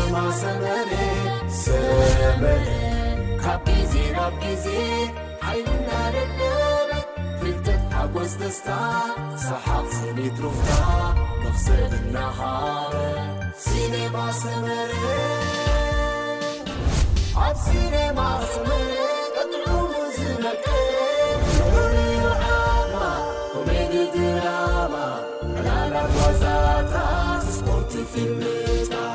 ሰመረ ሰመረ ካብ ግዜ ናብ ግዜ ሓይልና ደደበ ፍልጠት ሓጎስ ደስታ ሰሓቕ ስኒት ሩፍታ መኽሰብ እናሃበ ሲኔማ ሰመረ ኣብ ሲኔማ ሰመረ ቀጥዑ ዝመቀ ዝውርዩ ዓማ ኮሜዲ ድራማ ዕላላት ዋዛታት ስፖርት ፊልምታት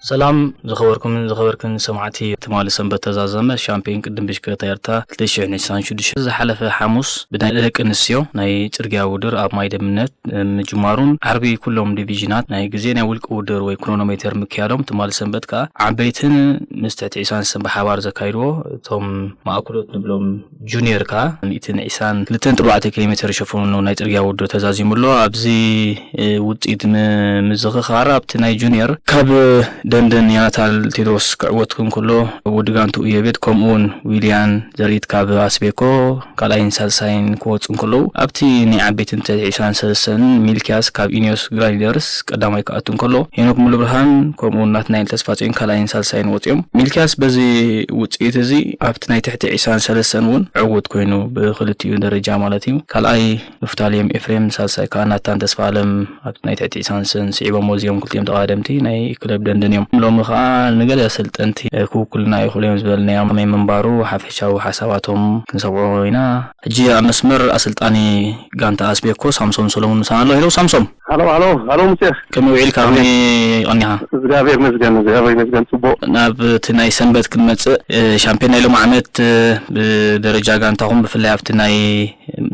ሰላም ዝኸበርኩምን ዝኸበርክን ሰማዕቲ ትማሊ ሰንበት ተዛዘመ ሻምፒዮን ቅድም ብሽክለታ ኤርትራ ክልተ ሽሕን ዕስራን ሽዱሽተ ዝሓለፈ ሓሙስ ብናይ ደቂ ኣንስትዮ ናይ ጽርግያ ውድድር ኣብ ማይ ደምነት ምጅማሩን ዓርቢ ኩሎም ዲቪዥናት ናይ ግዜ ናይ ውልቂ ውድድር ወይ ክሮኖሜተር ምክያዶም ትማሊ ሰንበት ከኣ ዓበይትን ምስ ትሕቲ ዕስራን ሰብ ብሓባር ዘካይድዎ እቶም ማእከሎት ንብሎም ጁኒየር ከኣ ሚእትን ዕስራን ክልተን ጥርባዕተ ኪሎ ሜተር ዝሸፈኑ ናይ ጽርግያ ውድድር ተዛዚሙ ኣሎ። ኣብዚ ውጽኢት ምዝኽኻር ኣብቲ ናይ ጁኒየር ካብ ደንደን ያናታል ቴድሮስ ክዕወት እንከሎ ወዲ ጋንቱ እዮቤት ከምኡ እውን ዊልያን ዘርኢት ካብ ኣስቤኮ ካልኣይን ሳልሳይን ክወፁ እንከለዉ ኣብቲ ናይ ዓበይትን ትሕቲ ዕስራን ሰለስተን ሚልኪያስ ካብ ኢኒዮስ ግራይደርስ ቀዳማይ ክኣቱ እንከሎ ሄኖክ ሙሉብርሃን ከምኡ እውን ናትናኤል ተስፋፅዮን ካልኣይን ሳልሳይን ወፂኦም። ሚልኪያስ በዚ ውፅኢት እዚ ኣብቲ ናይ ትሕቲ ዕስራን ሰለስተን እውን ዕዉት ኮይኑ ብክልቲኡ ደረጃ ማለት እዩ። ካልኣይ ንፍታሌም ኤፍሬም፣ ሳልሳይ ከኣ ናታን ተስፋኣለም ኣብቲ ናይ ትሕቲ ዕስራን ስዒቦሞ እዚኦም ክልቲኦም ተቐዳደምቲ ናይ ክለብ ደንደን እዮም። ሎሚ ከኣ ንገለ ኣሰልጠንቲ ክውክሉና ይኽእሉ እዮም ዝበልናዮም ከመይ ምንባሩ ሓፈሻዊ ሓሳባቶም ክንሰምዖ ኢና። ሕጂ ኣብ መስመር ኣሰልጣኒ ጋንታ ኣስቤኮ ሳምሶም ሰሎሙን ምሳና ኣሎ። ሄሎ ሳምሶም። ሃሎ ሃሎ ሃሎ ሙሴ። ከመይ ውዒልካ? ከመይ ቀኒኻ? እግዚኣብሔር ይመስገን፣ እግዚኣብሔር ይመስገን ጽቡቕ። ናብ እቲ ናይ ሰንበት ክንመጽእ፣ እ፣ ሻምፒዮን ናይ ሎሚ ዓመት፣ እ፣ ብደረጃ ጋንታኹም ብፍላይ ኣብቲ ናይ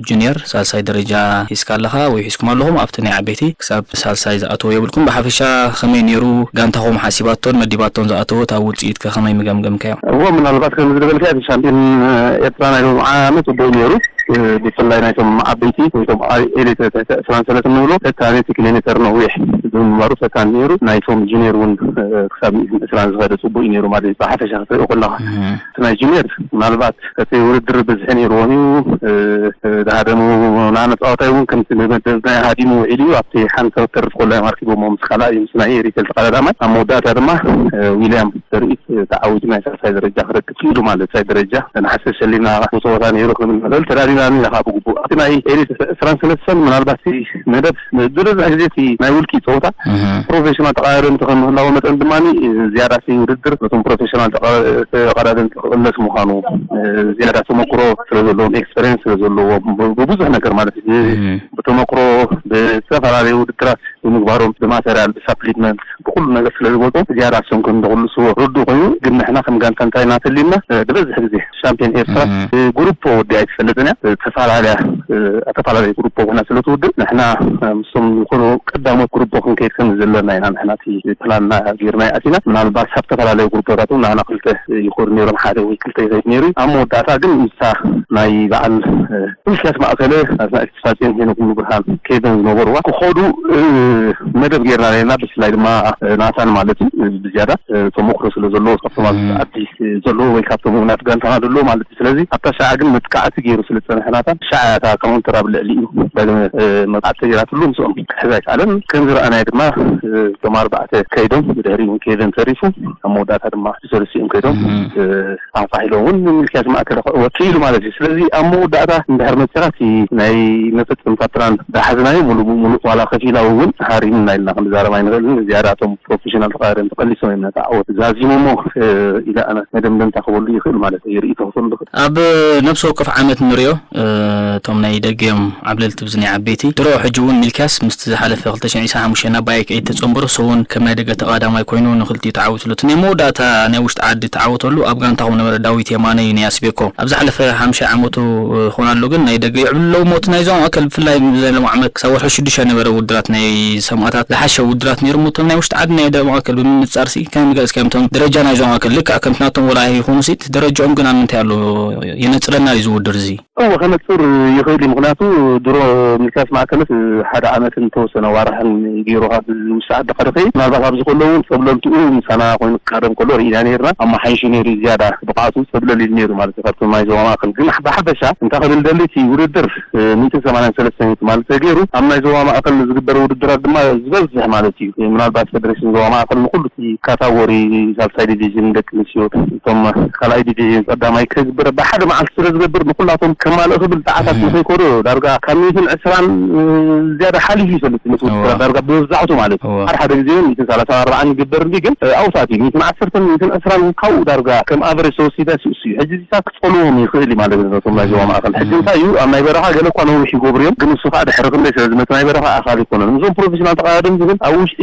ጁኒየር ሳልሳይ ደረጃ ሒዝካ ኣለኻ ወይ ሒዝኩም ኣለኹም። ኣብቲ ናይ ዓበይቲ ክሳብ ሳልሳይ ዝኣተወ የብልኩም። ብሓፈሻ ከመይ ነይሩ? ጋንታኹም ሓሲባቶን መዲባቶን ዝኣተወት ኣብ ውጽኢት ከ ከመይ ምገምገምካዮ? እዎ፣ ምናልባት ከም ዝበልካዮ እቲ ሻምፒዮን ኤርትራ ናይ ሎሚ ዓመት ጽቡቕ ነይሩ። እ፣ ብፍላይ ናይቶም ዓበይቲ ወይ ቶም አ-፣ ኤሊት ትሕቲ ዕስራን ሰለስተ ንብሎ ፈታኒ እቲ ኪሎ ሜተር ነዊሕ ብምንባሩ ፈታኒ ነይሩ። ናይቶም ጁኒየር እውን፣ እ፣ ክሳብ ሚእትን ዕስራን ዝኸደ ጽቡቕ እዩ ነይሩ ማለት እዩ። ብሓፈሻ ክትሪኦ ከለኻ። እህ። እቲ ናይ ጁኒየር ምናልባት እቲ ውድድር ብዝሒ ነይርዎም እዩ። እ፣ እ፣ ዝሃደሙ ንኣነ ጸዋታይ እውን ከምቲ መደብ ናይ ሃዲሙ ውዒሉ እዩ። ኣብቲ ሓንቲ ተርፍ ኮላ እዮም ኣርኪቦሞ ምስ ካልኣይ ምስ ናይ ኤሪተል ተቐዳዳማይ። ኣብ መወዳእታ ድማ፣ እ፣ ዊልያም ዘርኢት ተዓዊቱ ናይ ሳልሳይ ደረጃ ክረክብ ክኢሉ ማለት ሳይ ደረጃ ንሓሰብ ሰሊና ብጸወታ ነይሩ ክብል ንኽእል። ተዳሊና ኢና ከዓ ብግቡእ። ኣብቲ ናይ ኤሊት ዕስራን ሰለስተን ምናልባት እቲ መደብ ዝበዝሕ ግዜ እቲ ናይ ውልቂ ጸወታ እህ። ፕሮፌሽናል ተቐዳደምቲ ከም ምህላዎ መጠን ድማ ዝያዳ እቲ ውድድር ነቶም ፕሮፌሽናል ተቐ-፣ ተቐዳደምቲ ክቕለስ ምዃኑ፣ እ፣ ዝያዳ ተመክሮ ስለ ዘለዎም፣ ኤክስፐሪየንስ ስለ ዘለዎም፣ ብ-፣ ብብዙሕ ነገር ማለት እዩ። እህ። ብተመክሮ ብዝተፈላለዩ ውድድራት ብምግባሮም ብማተርያል ብሳፕሊመንት ብኩሉ ነገር ስለ ዝበልጦም ዝያዳ እሶም ከም ዝቕልስዎ ርዱእ ኮይኑ፣ ግን ንሕና ከም ጋንታ እንታይ ኢና ተሊምና፣ እ፣ ዝበዝሕ ግዜ ሻምፒዮን ኤርትራ እህ። ብግሩፖ ወዲኣ ኣይትፈልጥን እያ። እ፣ ተፈላለያ፣ እ፣ ኣብ ተፈላለየ ግሩፖ ኮይና ስለ ትውድእ ንሕና፣ እ፣ ምስቶም ዝኾኑ ቀዳሞት ግሩፖ ክንከይድ ከም ዘለና ኢና ንሕና እቲ ፕላንና ጌርና ኣቲና። ምናልባት ኣብ ተፈላለየ ግሩፖታት እውን ንሕና ክልተ ይኾዱ ነይሮም፣ ሓደ ወይ ክልተ ይኸይድ ነይሩ። ኣብ መወዳእታ ግን ምስታ ናይ በዓል፣ እ፣ ሚልክያስ ማእከለ፣ ኣስናቂ ተስፋጽዮን፣ ሄኖክ ሙሉብርሃን፣ ኬቨን ዝነበርዋ ክኸዱ፣ እ፣ መደብ ጌርና ነርና። ብፍላይ ድማ፣ እ፣ ናታን ማለት እዩ፣ እ፣ ብዝያዳ፣ እ፣ ተመክሮ ስለ ዘለዎ ካብቶም ኣብ እም። ዓዲ፣ እ፣ ዘለዎ ወይ ካብቶም እውን ኣብ ጋንታና ዘለዎ ማለት እዩ። ስለዚ ኣብታ ሻዓ ግን መጥቃዕቲ ገይሩ ስለ ዝጸንሐ ናታን፣ ሻዓ እያ እታ ካውንተር ኣብ ልዕሊኡ ዳግመ፣ እ፣ መጥቃዕቲ ተገይራትሉ ምስኦም ክሕዝ ኣይከኣለን። ከም ዝረኣናዮ ድማ፣ እ፣ እቶም ኣርባዕተ ከይዶም ብድሕሪኡ እውን ኬቨን ተሪፉ ኣብ መወዳእታ ድማ ብሰለስቲኦም ከይዶም፣ እም። እ፣ ፋሕፋሕ ኢሎም እውን ሚልክያስ ማእከለ ክዕወት ክኢሉ ማለት እዩ። ስለዚ ኣብ መወዳእታ እንድሕር መጺኻ እቲ ናይ መፈጸምታ ፕላን ዝሓዝናዮ ሙሉእ ብሙሉእ ዋላ ከፊላዊ እውን ሃሪምና ኢልና ክንዛረብ ኣይንኽእልን። ዝያዳ እቶም ፕሮፌሽናል ተቐዳደምቲ ቀሊሶም እዮም ነቲ ዓወት ዛዚሞሞ፣ እ፣ ኢለ ኣነ መደምደምታ ክበሉ ይኽእል ማለት እዩ። ርእይቶ ክህበሉ ይኽእል። ኣብ ነብሲ ወከፍ ዓመት ንሪኦ፣ እ፣ እቶም ናይ ደገ እዮም ዓብለልቲ ብዚ ናይ ዓበይቲ። ድሮ ሕጂ እውን ሚልክያስ ምስቲ ዝሓለፈ ክልተ ሽሕን ዕስራን ሓሙሽተን ናብ ባይክ ኤይት ተጸንበሩ፣ እሱ እውን ከም ናይ ደገ ተቐዳማይ ኮይኑ ንክልቲኡ ተዓዊትሉ። እቲ ናይ መወዳእታ ናይ ውሽጢ ዓዲ ተዓወተሉ ኣብ ጋንታኹም ነበረ ዳዊት የማነ እዩ ናይ ኣስቤኮ። ኣብ ዝሓለፈ ሓምሻይ ዓመቱ፣ እ፣ ኾን ኣሎ ግን ናይ ደገ ይዕብሉ ኣለዉ። ሞት ናይዞም ማእከል ብፍላይ ብዘለሙ ዓመት ክሳብ ወርሒ ሽዱሽተ ነበረ ውድድራት ናይ ሰማእታት ዝሓሸ ውድድራት ነይሩ። እቶም ናይ ውሽጢ እቲ ዓዲ ናይ ደቡብ ማእከል ብምንጻርሲ ከመይ ገጽካዮም? እቶም ደረጃ ናይዞም ማእከል ልክዕ ከምቲ ናቶም ወላ ይኹኑሲ፣ እቲ ደረጃኦም ግን ኣብ ምንታይ ኣሎ? የነጽረና እዩ እዚ ውድድር እዚ? እወ፣ ከነጽር ይኽእል እዩ። ምኽንያቱ ድሮ ሚልክያስ ማእከልስ ሓደ ዓመትን ተወሰነ ዋርሕን ገይሩ ካብ ዝውስዕ ዓዲ ከድኸ፣ ምናልባት ኣብዚ ከሎ እውን ጸብለልትኡ ምሳና ኮይኑ ክቃደም ከሎ ርኢና ነይርና። ኣመሓይሹ ነይሩ ዝያዳ ብቕዓቱ ጸብለል ኢሉ ነይሩ ማለት እዩ። ካብቶም ናይ ዞባ ማእከል ግን ብሓፈሻ እንታይ ክብል ደሊ እቲ ውድድር ሚእትን ሰማንያን ሰለስተን ማለት ተገይሩ ኣብ ናይ ዞባ ማእከል ዝግበር ውድድራት ድማ ዝበዝሕ ማለት እዩ። ምናልባት ፌደሬሽን ዞባ ማእከል ንኩሉ እቲ ካታጎሪ ሳልሳይ ዲቪዥን ደቂ ኣንስትዮ እቶም ካልኣይ ዲቪዥን ቀዳማይ ክግበር ብሓደ መዓልቲ ስለ ዝገብር ንኩላቶም ከማልእ ክብል ሰዓታት ንኸይኮዶ ዳርጋ ካብ ሚእትን ዕስራን ዝያዳ ሓሊፉ ይፈልጥ ምስ ውድድራት ዳርጋ ብመብዛሕቱ ማለት እዩ። ሓደ ሓደ ግዜ እውን ሚእትን ሰላሳን ኣርባዓን ይግበር እንዲ ግን ኣውሳት እዩ። ሚእትን ዓሰርተን ሚእትን ዕስራን ካብኡ ዳርጋ ከም ኣቨሬጅ ተወሲዳ ሲኡስ እዩ። ሕጂ እዚታት ክጸልዎም ይኽእል እዩ ማለት እዩ። ነቶም ናይ ዞባ ማእከል ሕጂ እንታይ እዩ ኣብ ናይ በረኻ ገለ እኳ ነዊሕ ይገብሩ እዮም፣ ግን ንሱ ከዓ ድሕሪ ክንደይ ስለ ዝመጽእ ናይ በረኻ ኣኻል ኣይኮነን። እዞም ፕሮፌሽናል ተቐዳደምቲ ግን ኣብ ውሽጢ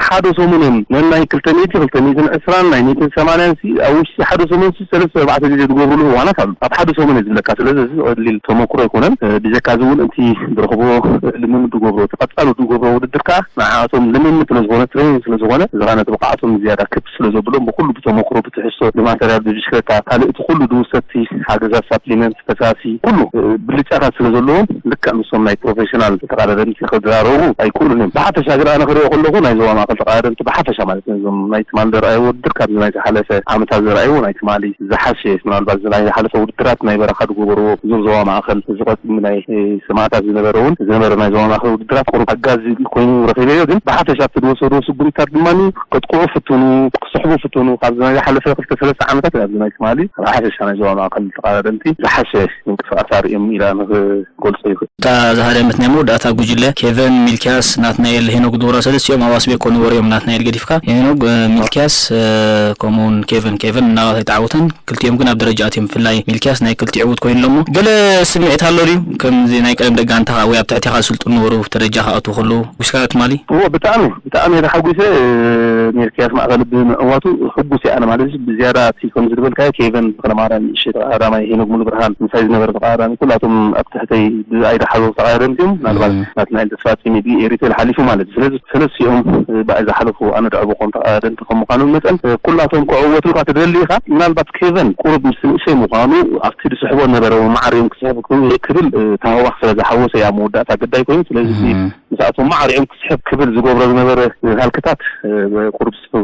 ሓደ ሰሙን እዮም ነናይ ክልተ ሚእቲ፣ ክልተ ሚእትን ዕስራን ናይ ሚእትን ሰማንያን ሲ ኣብ ውሽጢ ሓደ ሰሙን ሲ ሰለስተ ኣርባዕተ ግዜ ዝገብሩሉ እዋናት ኣሉ። ኣብ ሓደ ሰሙን እዩ ዝብለካ። ስለዚ እዚ ቀሊል ተመክሮ ኣይኮነን። ብጀካ እዚ እውን እቲ ዝረኽቦ ልምምድ ዝገብሮ እቲ ቀጻሉ ዝገብሮ ውድድር ከዓ ንዓቶም ልምምድ ስለ ዝኾነ ትሬኒንግ ስለ ዝኾነ እዚ ከዓ ነቲ ብቕዓቶም ዝያዳ ክብ ስለ ዘብሎም ብኩሉ ብተመክሮ ብትሕዝቶ ብማተርያል ብብሽክለታ ካልእ እቲ ኩሉ ዝውሰቲ ሓገዛት ሳፕሊመንት ፈሳሲ ኩሉ ብልጫታት ስለ ዘለዎም ልክዕ ምስቶም ናይ ፕሮፌሽናል ተቐዳደምቲ ክድራረቡ ኣይክእሉን እዮም። ብሓፈሻ ግን ኣነ ክሪኦ ከለኹ ናይ ዞባ ማእከል ተቐዳደምቲ ብሓፈሻ ማለት እዩ እዞም ናይ ትማሊ ዝረኣይዎ ውድድር ካብዚ ናይ ዝሓለፈ ዓመታት ዝረኣይዎ ናይ ትማሊ ዝሓሸ ምናልባት እዚ ናይ ዝሓለፈ ውድድራት ናይ በረኻ ዝገበርዎ ዞብ ዞባ ማእከል እዚ ቀፂሉ ናይ ሰማእታት ዝነበረ እውን ዝነበረ ናይ ዞባ ማእከል ውድድራት ቁሩብ ሓጋዚ ኮይኑ ረኺበዮ። ግን ብሓፈሻ ኣብቲ ዝወሰድዎ ስጉምትታት ድማ ከጥቅዑ ፍትኑ፣ ክስሕቡ ፍትኑ። ካብዚ ናይ ዝሓለፈ ክልተ ሰለስተ ዓመታት ኣብዚ ናይ ትማሊ ብሓፈሻ ናይ ዞባ ማእከል ተቐዳደምቲ ዝሓሸ ምንቅስቃስ ኣርእዮም ኢላ ንክገልጾ ይኽእል። እታ ዝሃደመት ናይ መወዳእታ ጉጅለ ኬቨን፣ ሚልኪያስ፣ ናትናኤል፣ ሄኖክ ዱራ ሰለስቲኦም ኣብ ኣስቤኮ ነበሩ እዮም። ናትናኤል ገዲፍካ ሄኖክ፣ እ፣ ሚልኪያስ፣ እ፣ ከምኡውን ኬቨን፣ ኬቨን ምናልባት ኣይተዓወተን። ክልቲኦም ግን ኣብ ደረጃ ኣትዮም። ብፍላይ ሚልኪያስ ናይ ክልቲኡ ዕዉት ኮይኑ ኣሎ እሞ፣ ገለ ስምዒት ኣሎ ድዩ? ከምዚ ናይ ቀደም ደጋንታኻ ወይ ኣብ ትሕቴኻ ዝስልጥኑ ነበሩ፣ ደረጃ ክኣትዉ ከለዉ፣ ጉስካ ትማሊ? እዎ፣ ብጣዕሚ፣ ብጣዕሚ እየ ተሓጒሰ። ሚልኪያስ ማእከል ብምዕዋቱ ሕጉስ እየ ኣነ። ማለት ብዝያዳ እቲ ከም ዝድበልካዮ ኬቨን ተኽለማርያም፣ ንእሸት ቀዳማይ፣ ሄኖክ ሙሉብርሃን፣ ምሳይ ዝነበረ ተቐዳዳሚ፣ ኩላቶም ኣብ ትሕተይ ብኣይ ዝሓለፉ ተቐዳደምቲ እዮም። ምናልባት ናትናኤል ተስፋጽዮን ብኤሪቴል ሓሊፉ ማለት እዩ። ስለዚ ሰለስቲኦም ብኣይ ዝሓለፉ ኣነ ድዕቦ ከም ተቐዳደምቲ ከም ምዃኖም መጠን፣ ኩላቶም ክዕወቱ ኢኻ ትደሊ ኢኻ። ምናልባት ኬቨን ቁሩብ ምስ ንእሸይ ምዃኑ ኣብቲ ዝስሕቦ ነበረ ማዕሪኦም ክስሕብ ክብል፣ ታህዋኽ ስለ ዝሓወሰ እያ መወዳእታ ግዳይ ኮይኑ። ስለዚ ምስኣቶም ማዕሪኦም ክስሕብ ክብል ዝገብሮ ዝነበረ ሃልክታት ቁሩብ ስሕቡ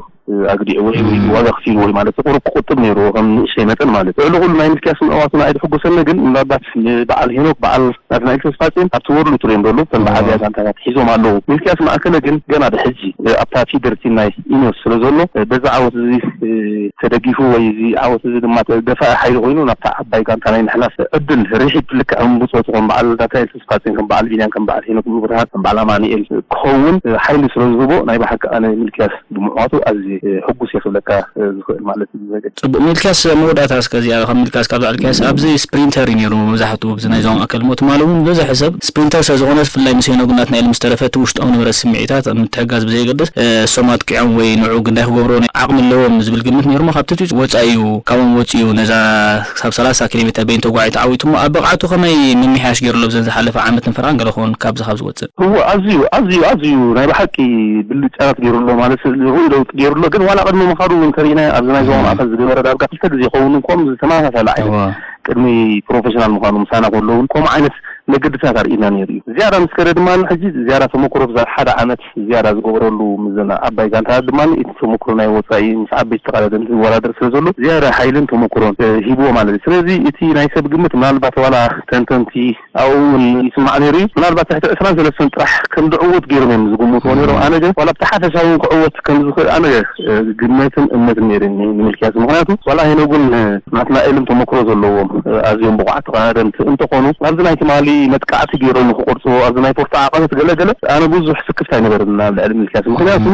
ኣግዲዕዎ እዩ ወይ ዋጋ ክፊልዎ እዩ ማለት እዩ። ቁሩብ ክቁጥብ ነይርዎ ከም ንእሸይ መጠን ማለት እዩ። ልዕሊ ኩሉ ናይ ሚልኪያስ ምዕዋቱ ንኣይ ድሕጉሰኒ ግን ምናልባት ንበዓል ሄኖክ በዓል ናትናኤል ተስፋጽዮን ኣብቲ ወርልድ ቱር እዮም ዘለዉ። እተን ብዓብያ ጋንታታት ሒዞም ኣለዉ። ሚልኪያስ ማእከለ ግን ገና ድሕጂ ኣብታ ፊደር ቲም ናይ ኢኖስ ስለ ዘሎ በዚ ዓወት እዚ ተደጊፉ ወይ እዚ ዓወት እዚ ድማ ደፋኢ ሓይሊ ኮይኑ ናብታ ዓባይ ጋንታ ናይ ምሕላፍ ዕድል ርሒት ልክዕ ከም ብጾቱ ከም በዓል ናትናኤል ተስፋጽዮን ከም በዓል ቢንያም ከም በዓል ሄኖክ ብርሃን ከም በዓል ኣማኑኤል ክኸውን ሓይሊ ስለ ዝህቦ ናይ ብሓቂ ኣነ ሚልኪያስ ብምዕዋቱ ኣዝየ ሕጉስ እየ ክብለካ ዝኽእል ማለት እዩ ዘገ ጽቡቕ ሚልኪያስ፣ መወዳእታ እስከ እዚኣ ካብ ሚልኪያስ ካብ ዛዕልካያስ ኣብዚ ስፕሪንተር እዩ ነይሩ መብዛሕትኡ ኣብዚ ናይ ዞም ኣካል ሞ ትማሊ እውን ዝበዝሐ ሰብ ስፕሪንተር ስለ ዝኾነ ብፍላይ ምስ ሄኖ ግናት ናይ ኢሉ ምስ ተረፈ እቲ ውሽጣዊ ነበረ ስምዒታት ኣብ ምትሕጋዝ ብዘየገድስ እሶም ኣጥቂዖም ወይ ንዑ ግዳይ ክገብሮ ናይ ዓቕሚ ኣለዎም ዝብል ግምት ነይሩ ሞ ካብቲ እቲ ወፃኢ እዩ ካብኦም ወፂኡ ነዛ ክሳብ ሰላሳ ኪሎ ሜትር በይኑ ተጓዒ ተዓዊቱ ሞ ኣብ ብቕዓቱ ከመይ ምምሕያሽ ገይሩ ኣሎ ብዘን ዝሓለፈ ዓመትን ፈርቓን ገለ ክኸውን ካብዚ ካብ ዝወፅእ እወ ኣዝዩ ኣዝዩ ኣዝዩ ናይ ብሓቂ ብልጫታት ገይሩ ኣሎ ማለት ርኡይ ለውጢ ገይሩ ኣሎ። ግን ዋላ ቅድሚ ምኻዱ እውን እንተሪእናዮ ኣብዚ ናይ ዞባ ማእከል ዝገበረ ዳርጋ ክልተ ግዜ ይኸውን እንኮም ዝተመሳሰለ ዓይነት ቅድሚ ፕሮፌሽናል ምዃኑ ምሳና ከሎ እውን ከምኡ ዓይነት መገድታት ኣርእዩና ነይሩ እዩ። ዝያዳ ምስ ከደ ድማ ሕጂ ዝያዳ ተመክሮ ብዛ ሓደ ዓመት ዝያዳ ዝገበረሉ ምስዘን ዓባይ ጋንታታት ድማ እቲ ተመክሮ ናይ ወፃኢ ምስ ዓበይቲ ተቐዳደምቲ ዝወዳደር ስለ ዘሎ ዝያዳ ሓይልን ተመክሮን ሂብዎ ማለት እዩ። ስለዚ እቲ ናይ ሰብ ግምት ምናልባት ዋላ ተንተንቲ ኣብኡ እውን ይስማዕ ነይሩ እዩ። ምናልባት ትሕቲ ዕስራን ሰለስተን ጥራሕ ከም ዝዕወት ገይሮም እዮም ዝግምትዎ ነይሮም። ኣነ ግን ዋላ ብቲ ሓፈሻዊ እውን ክዕወት ከም ዝኽእል ኣነ ግመትን እምነትን ነይሩኒ ንምልክያስ። ምኽንያቱ ዋላ ሄኖ ግን ናትናኤልን ተመክሮ ዘለዎም ኣዝዮም ብቑዓት ተቐዳደምቲ እንተኾኑ ኣብዚ ናይ ትማሊ መጥቃዕቲ ገይሮም ንክቆርፅዎ ኣብዚ ናይ ፖርቶ ዓቐበት ገለገለ ኣነ ብዙሕ ስክፍታ ኣይነበረኒ ኣብ ልዕሊ ምልክያስ። ምኽንያቱ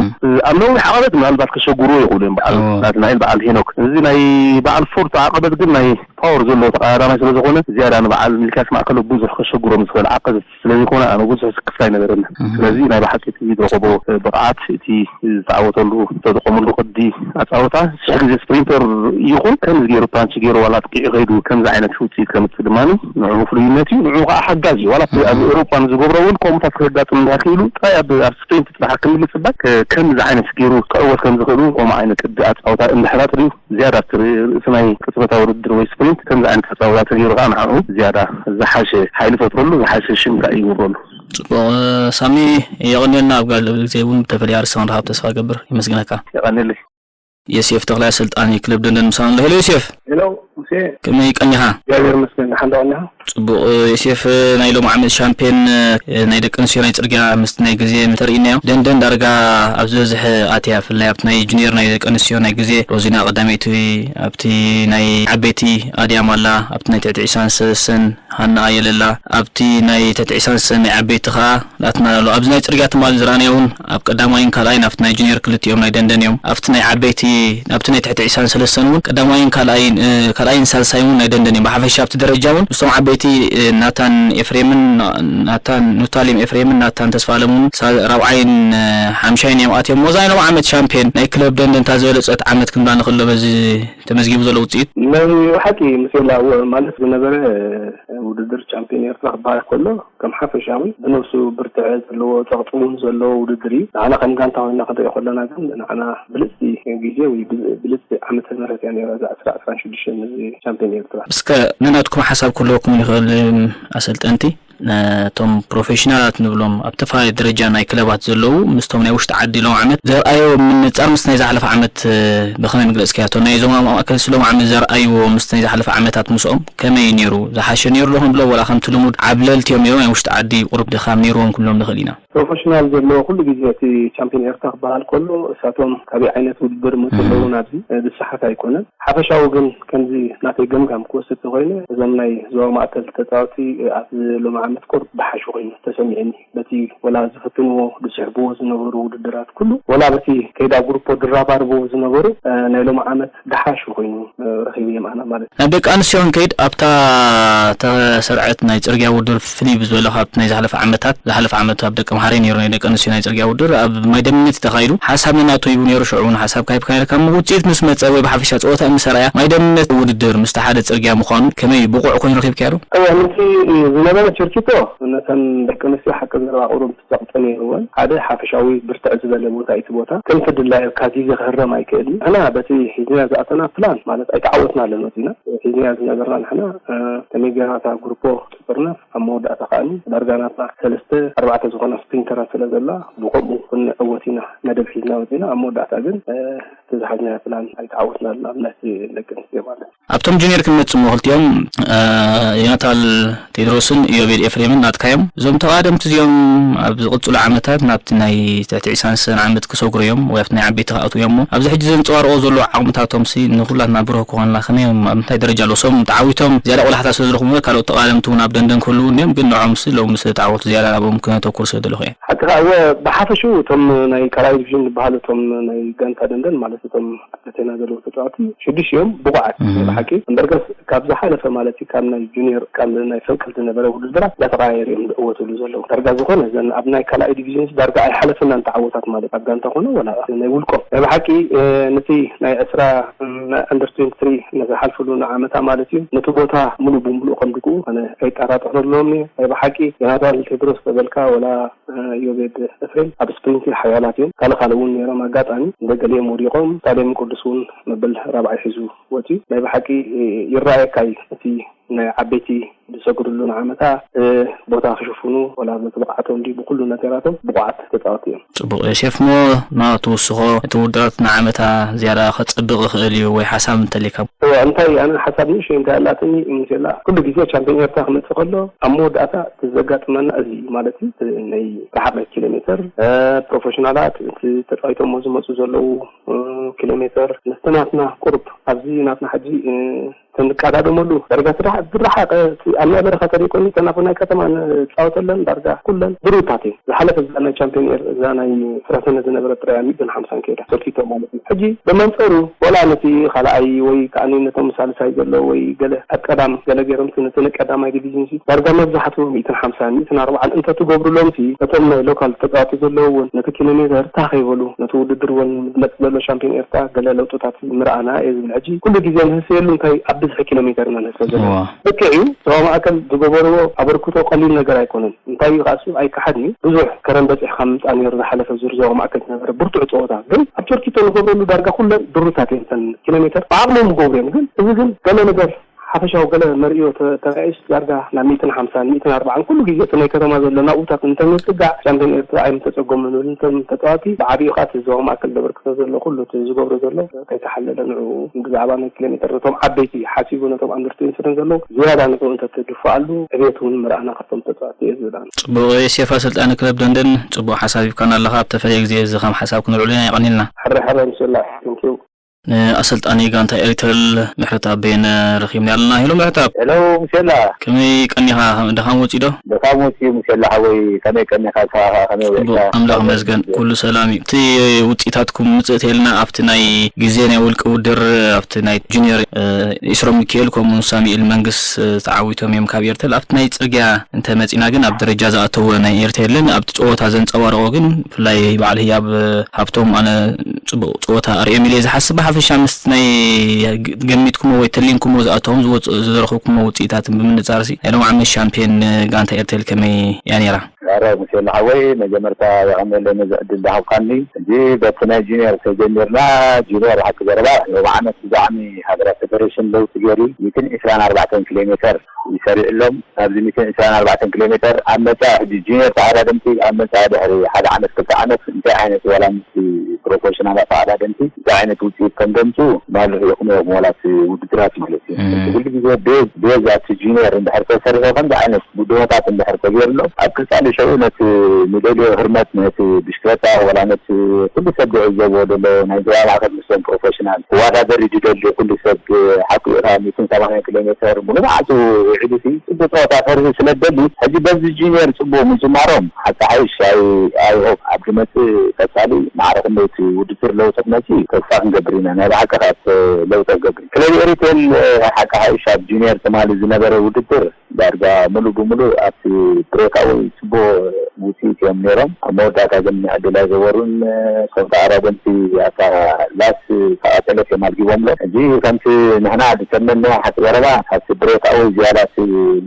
ኣብ ነዊሕ ዓቐበት ምናልባት ከሸግርዎ ይኽእሉ እዮም በዓል ናትናኤል በዓል ሄኖክ። እዚ ናይ በዓል ፎርቶ ዓቐበት ግን ናይ ፓወር ዘለዎ ተቐዳዳማይ ስለ ዝኾነ ዝያዳ ንበዓል ሚልክያስ ማእከሉ ብዙሕ ከሸግሮም ዝኽእል ዓቐበት ስለ ዘይኮነ ኣነ ብዙሕ ስክፍታ ኣይነበረኒ። ስለዚ ናይ ብሓቂ እቲ ዝረኸቦ ብቕዓት እቲ ዝተዓወተሉ ዝተጠቐመሉ ቅዲ ኣፃወታ ሽሕ ግዜ ስፕሪንተር ይኹን ከምዚ ገይሩ ፓንች ገይሩ ዋላ ኣጥቂዑ ከይዱ ከምዚ ዓይነት ውፅኢት ከምፅእ ድማ ንዕኡ ፍሉይነት እዩ። ንዕኡ ከዓ ሓጋዚ እዩ። ዋላ ኣብ ኤውሮጳ ንዝገብሮ እውን ከምኡታት ክህጋጥም እንዳኽኢሉ ጥራይ ኣብ ኣብ ስፕሪንት ጥራሕ ክንብል ጽባይ ከምዚ ዓይነት ገይሩ ክዕወት ከም ዝኽእል እውን ከምኡ ዓይነት ቅዲ ኣጻውታ እንድሕር ኣጥርዩ ዝያዳ ኣብቲ ርእሲ ናይ ቅጽበታዊ ውድድር ወይ ስፕሪንት ከምዚ ዓይነት ኣጻውታ ተገይሩ ከዓ ንዓኡ ዝያዳ ዝሓሸ ሓይሊ ፈጥረሉ ዝሓሸ ሽም ከዓ ይውረሉ። ጽቡቕ። ሳሚ፣ የቐንየልና። ኣብ ጋል ግዜ እውን ብተፈለየ ኣርእስቲ ክንረኻብ ተስፋ ገብር። የመስግነካ። የቐንየለይ። የሴፍ ተኽላይ ኣሰልጣኒ ክለብ ደንደን ምሳና ኣሎ። ሄሎ የሴፍ። ሄሎ ሙሴ። ከመይ ቀኒኻ? እግዚኣብሔር ይመስገን። ደሓን ዶ ቀኒኻ? ጽቡቕ። የሴፍ፣ ናይ ሎም ዓመት ሻምፒዮን ናይ ደቂ ኣንስትዮ ናይ ጽርግያ ምስቲ ናይ ግዜ ምተርእናዮ ደንደን ዳርጋ ኣብ ዝበዝሐ ኣትያ፣ ብፍላይ ኣብቲ ናይ ጁኒየር ናይ ደቂ ኣንስትዮ ናይ ግዜ ሮዚና ቀዳመይቲ፣ ኣብቲ ናይ ዓበይቲ ኣድያም ኣላ፣ ኣብቲ ናይ ትሕቲ ዒስራን ሰለስተን ሃና ኣየለላ፣ ኣብቲ ናይ ትሕቲ ዒስራን ሰለስተን ናይ ዓበይቲ ኸኣ ናትና ኣሎ። ኣብዚ ናይ ጽርግያ ትማሊ ዝረኣናዮ እውን ኣብ ቀዳማይን ካልኣይን ኣብቲ ናይ ጁኒየር ክልቲኦም ናይ ደንደን እዮም። ኣብቲ ናይ ዓበይቲ ኣብቲ ናይ ትሕቲ ዒስራን ሰለስተን እውን ቀዳማይን ካልኣይን ካልኣይን ሳልሳይን እውን ናይ ደንደን እዮም። ብሓፈሻ ኣብቲ ደረጃ እውን ምስቶም ዓበይቲ ናታን ኤፍሬምን ናታን ኑታሌም ኤፍሬምን ናታን ተስፋ ኣለምን ራብዓይን ሓምሻይን እዮም ኣትዮም። ወዛ ናይ ሎም ዓመት ሻምፒዮን ናይ ክለብ ደንደን እታ ዝበለጸት ዓመት ክንብላ ንኽእሎ በዚ ተመዝጊቡ ዘሎ ውጽኢት። ናይ ሓቂ ምስላ ማለት ዝነበረ ውድድር ቻምፒዮን ኤርትራ ክበሃል ከሎ ከም ሓፈሻዊ ብነብሱ ብርትዐ ዘለዎ ጸቕጢ እውን ዘለዎ ውድድር እዩ። ንዓና ከም ጋንታ ኮይና ክንሪኦ ከለና ግን ንዓና ብልጽቲ ግዜ ወይ ብልጽቲ ዓመተ ምህረት እያ ነይራ እዛ ዕስራ ዕስራን ሽዱሽተን እዚ ቻምፒዮን ኤርትራ። እስከ ነናትኩም ሓሳብ ክህልወኩም ይኽእል ኣሰልጠንቲ ነቶም ፕሮፌሽናላት ንብሎም ኣብ ተፈላለየ ደረጃ ናይ ክለባት ዘለዉ ምስቶም ናይ ውሽጢ ዓዲ ሎም ዓመት ዘርኣዮ ምንጻር ምስ ናይ ዝሓለፈ ዓመት ብኸመይ መግለጽካዮ? እቶም ናይ ዞማ ማእከል ስሎም ዓመት ዘርኣይዎ ምስ ናይ ዝሓለፈ ዓመታት ምስኦም ከመይ ነይሩ? ዝሓሸ ነይሩ ዶ ክንብሎ ወላ ከምቲ ልሙድ ዓብለልቲ እዮም ነይሮም ናይ ውሽጢ ዓዲ ቁሩብ ድኻም ነይርዎም ክንብሎም ንኽእል ኢና? ፕሮፌሽናል ዘለዎ ኩሉ ግዜ እቲ ቻምፒዮን ኤርትራ ክበሃል ከሎ እሳቶም ካበይ ዓይነት ውድድር መፁ ኣለዉ ናብዚ ዝሰሓት ኣይኮነን። ሓፈሻዊ ግን ከምዚ ናተይ ገምጋም ክወስድ ተኾይነ እዞም ናይ ዞባ ማእከል ተፃወቲ ኣብዚ ሎሚ ዓመት ቁሩብ ደሓሹ ኮይኑ ተሰሚዕኒ። በቲ ወላ ዝፍትንዎ ዝስሕብዎ ዝነበሩ ውድድራት ኩሉ ወላ በቲ ከይዳ ግሩፖ ድራባርብዎ ዝነበሩ ናይ ሎሚ ዓመት ደሓሹ ኮይኑ ረኺብዮም ኣነ ማለት እዩ። ናብ ደቂ ኣንስትዮ ክንከይድ ኣብታ ተሰርዐት ናይ ፅርግያ ውድድር ፍልይ ብዝበለ ካብቲ ናይ ዝሓለፈ ዓመታት ዝሓለፈ ዓመት ኣብ ደቂ መሓሪ ነይሩ ናይ ደቂ ኣንስትዮ ናይ ፅርግያ ውድድር ኣብ ማይ ደምት ተኻይዱ ሓሳብ ነናቱ ሂቡ ነይሩ። ሽዑ እውን ሓሳብ ካይብ ካይረ ካብ ውፅኢት ምስ መፀ ወይ ብሓፈሻ ፀወታ ምስ ኣርኣያ ማይ ደምት ውድድር ምስቲ ሓደ ፅርግያ ምዃኑ ከመይ ብቑዕ ኮይኑ ረኺብካዮ ዶ? እወ፣ ነቲ ዝነበረ ችርኪቶ ነተን ደቂ ኣንስትዮ ሓቂ ዘረባ ቁሩብ ዘቕጠ ነይርወን። ሓደ ሓፈሻዊ ብርትዕ ዝበለ ቦታ እዩ እቲ ቦታ። ከምቲ ድላየካ ግዜ ክህረም ኣይክእልን። ንሕና በቲ ሒዝና ዝኣተና ፕላን ማለት ኣይተዓወትናለን መፂና። ሒዝና ዝነበርና ንሕና ከመይ ጌርና እታ ግሩፖ ጥጥርና ኣብ መወዳእታ ከኣኒ ዳርጋ ናትና ሰለስተ ኣርባዕተ ዝኾና ስፕሪንተራት ስለ ዘላ ብከምኡ ክንዕወት ኢና መደብ ሒዝና ወፂና። ኣብ መወዳእታ ግን እቲ ዝሓዝናዮ ፕላን ኣይተዓወትናለን ኣብ ናይ ደቂ ኣንስትዮ ማለት። ኣብቶም ጁኒየር ክንመጽእ እሞ ክልቲኦም ዮናታል ቴድሮስን ኢዮቤድ ኤፍሬምን ናትካ እዮም። እዞም ተቓደምቲ እዚኦም ኣብ ዝቕጽሉ ዓመታት ናብቲ ናይ ትሕቲ ዒስራን ሰለስተን ዓመት ክሰግሩ እዮም ወይ ኣብቲ ናይ ዓበይቲ ክኣትዉ እዮም እሞ ኣብዚ ሕጂ ዘንጸባርቕዎ ዘለዉ ዓቕምታቶም ሲ ንኹላትና ብሩህ ክኾንና ከመይ እዮም ኣብ ምንታይ ደረጃ ኣለዉ? እሶም ተዓዊቶም ዝያዳ ቆላሕታ ስለ ዝረኽቡ ካልኦት ተቓደምቲ እውን ኣብ ደንደን ክህልዉ እንድዮም ግን ንዖም ሲ ሎሚ ስለ ተዓወቱ ዝያዳ ናብኦም ክነተኩር ስለ ደለኹ እየ። ሓቅኻ እወ ብሓፈሽኡ እቶም ናይ ካልኣይ ዲቪዥን ዝበሃሉ እቶም ናይ ጋንታ ደንደን ማለት እቶም ኣትሌትና ዘለዉ ተፃወቲ ሽዱሽ እዮም ብቑዓት ናይ ብሓቂ እምበርገስ ካብ ዝሓለፈ ማለት እዩ ካብ ናይ ጁኒየር ካብ ናይ ፈንቅል ዝነበረ ውድድራት እንዳተቐያየሩ እዮም ዝዕወትሉ ዘለዉ ዳርጋ ዝኾነ እዘን ኣብ ናይ ካልኣይ ዲቪዥን ዳርጋ ኣይሓለፈናን ተዓወታት ማለት ኣብ ጋንታ ኮነ ወላ ናይ ውልቆም ናይ ብሓቂ ነቲ ናይ ዕስራ ናይ under twenty three ነዝሓልፍሉ ንዓመታ ማለት እዩ ነቲ ቦታ ሙሉእ ብሙሉእ ከም ድግኡ ኣነ ኣይጠራጠረሎም እየ ናይ ብሓቂ ዮናታን ቴድሮስ ተበልካ ወላ ዮቤድ ኤፍሬም ኣብ ስፕሪንት ሓያላት እዮም። ካልእ ካልእ እውን ነይሮም ኣጋጣሚ እንደ ገሊኦም ወዲቖም። ስታድየም ቅዱስ እውን መበል ራብዓይ ሒዙ ወፂኡ። ናይ ብሓቂ ይረኣየካ እዩ እቲ ናይ ዓበይቲ ዝሰግርሉ ንዓመታ ቦታ ክሽፍኑ ወላ በቲ ብቕዓቶም ድዩ ብኩሉ ነገራቶም ብቑዓት ተፃወቲ እዮም። ፅቡቕ ዮሴፍ እሞ ናቱ ውስኾ እቲ ውድድራት ንዓመታ ዝያዳ ከፀብቕ ይኽእል እዩ ወይ ሓሳብ እንተሊካ? እወ እንታይ ኣነ ሓሳብ ንእሽተይ እንታይ ኣላትኒ ምስላ ኩሉ ግዜ ቻምፒዮን ኤርትራ ክመፅእ ከሎ ኣብ መወዳእታ እቲ ዘጋጥመና እዚ እዩ ማለት እዩ እቲ ናይ ረሓቕ ኪሎ ሜትር ፕሮፌሽናላት እቲ ተፃዊቶሞ ዝመፁ ዘለዉ ኪሎ ሜትር ምስቲ ናትና ቁሩብ ኣብዚ ናትና ሕጂ ተንቃዳደመሉ ዳርጋ እቲ ዝረሓቐ ኣብ ናይ በረኻ ተሪቆኒ ተናፉ ናይ ከተማ ንፃወተለን ዳርጋ ኩለን ብሩታት እዩ ዝሓለፈ እዛ ናይ ቻምፒዮን ኤር እዛ ናይ ፍረሰነ ዝነበረ ጥራያ ሚእትን ሓምሳን ከይዳ ሰርቲቶ ማለት እዩ ሕጂ ብመንፀሩ ወላ ነቲ ካልኣይ ወይ ከዓ ነቶም ሳልሳይ ዘሎ ወይ ገለ ኣብ ቀዳም ገለ ገይሮም ነቲ ናይ ቀዳማይ ዲቪዥን ሲ ዳርጋ መብዛሕቱ ሚእትን ሓምሳን ሚእትን ኣርባዓን እንተትገብሩሎም ሲ ነቶም ናይ ሎካል ተፃወቲ ዘለዉ እውን ነቲ ኪሎ ሜተር ታኸይበሉ ነቲ ውድድር እውን ዝመፅእ ዘሎ ሻምፒዮን ኤርትራ ገለ ለውጥታት ምርኣና እየ ዝብል ሕጂ ኩሉ ግዜ ንህስየሉ እንታይ ኣብ ኪሎ ሜተር ኢና ንሕሰብ ዘለና። ልክዕ እዩ፣ ዞባ ማእከል ዝገበርዎ ኣበርክቶ ቀሊል ነገር ኣይኮነን። እንታይ እዩ ከኣሱ ኣይከሓድን እዩ። ብዙሕ ከረን በፂሕካ ምምፃእ ነይሩ። ዝሓለፈ ዙር ዞባ ማእከል ዝነበረ ብርቱዕ ፀወታ ግን ኣብ ቸርኪቶ ንገብረሉ ዳርጋ ኩለን ድሩታት እየን። እተን ኪሎ ሜተር ብዓቕሞም ዝገብሩ እዮም። ግን እዚ ግን ገለ ነገር ሓፈሻዊ ገለ መርእዮ ተራእዩስ ዳርጋ ናብ ሚእትን ሓምሳን ሚእትን ኣርባዓን ኩሉ ግዜ እቲ ናይ ከተማ ዘሎ ናብኡታት እንተምፅጋዕ ሻምፒዮን ኤርትራ ኣይምተፀገሙን። ንብል እንቶም ተፃዋቲ ብዓብዩ ከዓ እቲ ዞባ ማእከል ዘበርክቶ ዘሎ ኩሉ እቲ ዝገብሮ ዘሎ ከይተሓለለ ንዕኡ ብዛዕባ ናይ ኪሎ ሜተር ነቶም ዓበይቲ ሓሲቡ ነቶም ኣንደር ትዌንቲ ስለን ዘለዉ ዝያዳ ንዕኡ እንተተድፍኣሉ ዕቤት እውን ምርኣና ካብቶም ተፃዋቲ እየ ዝብል ኣነ። ጽቡቕ ዮሴፍ ኣሰልጣኒ ክለብ ደንደን ጽቡቕ ሓሳብ ሂብካና ኣለኻ። ኣብ ተፈለየ ግዜ እዚ ከም ሓሳብ ክንውዕሉ ኢና። የቐንየልና። ሕረ ሕረ ምስላ። ንኣሰልጣኒ ጋንታ ኤሪተል ምሕረት ኣበየነ ረኺብና ኣለና። ሄሎ ምሕረት ኣብ። ሄሎ ሙሴላ። ከመይ ቀኒኻ? ከም ድኻም ወጺኡ ዶ? ድኻም ወጺኡ ሙሴላ ሓወይ፣ ከመይ ቀኒኻ? ንስኻ ከመይ ጽቡቕ፣ ውዒልካ? ኣምላኽ ይመስገን፣ ኩሉ ሰላም እዩ። እቲ ውጽኢታትኩም ምጽእ ተልና ኣብቲ ናይ ግዜ ናይ ውልቂ ውድድር ኣብቲ ናይ ጁኒየር ኢስሮም ሚካኤል ከምኡ ሳሙኤል መንግስ ተዓዊቶም እዮም ካብ ኤርተል። ኣብቲ ናይ ጽርግያ እንተ መጺና ግን ኣብ ደረጃ ዝኣተወ ናይ ኤርተልን ኣብቲ ጸወታ ዘንጸባረቆ ግን ብፍላይ በዓል ህያብ ሃብቶም ኣነ ጽቡቕ ጸወታ ኣርእዮም ኢለ ዝሓስብ። ብሓፈሻ ምስ ናይ ገሚትኩሞ ወይ ተሊንኩሞ ዝኣተዎም ዝወጽ- ዝረኸብኩሞ ውጽኢታትን ብምንጻር ሲ ናይ ሎም ዓመት ሻምፒዮን ጋንታ ኤርተል ከመይ እያ ነይራ? ኣረ ሙሴ ሓወይ መጀመርታ የቐንየለይ ነዚ ዕድል ዝሃብካኒ። ሕጂ በቲ ናይ ጁኒየር ተጀሚርና ጁኒየር ሓቂ ዘረባ ሎም ዓመት ብጣዕሚ ሃገራት ፌደሬሽን ለውጢ ገይሩ ሚእትን ዕስራን ኣርባዕተን ኪሎ ሜተር ይሰሪዕሎም። ኣብዚ ሚእትን ዕስራን ኣርባዕተን ኪሎ ሜተር ኣብ መጻኢ ሕጂ ጁኒየር ተቐዳደምቲ ኣብ መጻኢ ድሕሪ ሓደ ዓመት ክልተ ዓመት እንታይ ዓይነት ዋላ ምስ ፕሮፌሽናል ተቐዳደምቲ እንታይ ዓይነት ውፅኢት ከም ደምፁ ማልሕ ይኹን ዋላት ውድድራት ማለት እዩ። ኩሉ ግዜ ቤዝ ቤዝ ኣብቲ ጁኒየር እንድሕር ተሰሪሑ ከምዚ ዓይነት ጉድሆታት እንድሕር ተገይርሎም ኣብ ቀፃሊ ሽዑ ነቲ ንደልዮ ህርመት ነቲ ብሽክለታ ዋላ ነቲ ኩሉ ሰብ ዝዕዘቦ ዘሎ ናይ ዞባ ማእከል ምስቶም ፕሮፌሽናል ክወዳደር እዩ ዝደሊ ኩሉ ሰብ ሓቁ ኢኻ ሚእትን ሰማንያን ኪሎ ሜተር ሙሉ መዓልቱ ውዒሉ ሲ ጽቡቅ ጸወታ ከርኢ ስለ ዝደሊ ሕጂ በዚ ጁኒየር ጽቡቅ ምጅማሮም ሓቂ ሓይሽ ኣይ ኣይ ሆፕ ኣብ ዝመጽእ ቀጻሊ ማዕረ ክንደይቲ ውድድር ለውጢ ክመጽእ ተስፋ ክንገብር ኢና ናይ ብሓቂ ካብ ለውጢ ክገብር ክለብ ኤሪቴል ሓቂ ሓይሽ ኣብ ጁኒየር ትማሊ ዝነበረ ውድድር ዳርጋ ሙሉ ብሙሉ ኣብቲ ብሬካዊ ጽቡቅ ውጽኢት እዮም ነይሮም። ኣብ መወዳእታ ግን ዕድል ኣይገበሩን። እቶም ተቐዳደምቲ ኣብታ ላስ ዝተቓጸለት እዮም ኣልጊቦምሎም። ሕጂ ከምቲ ንሕና ዝተመነና ሓቂ ዘረባ ኣብቲ ብሬካዊ ዝያዳ እቲ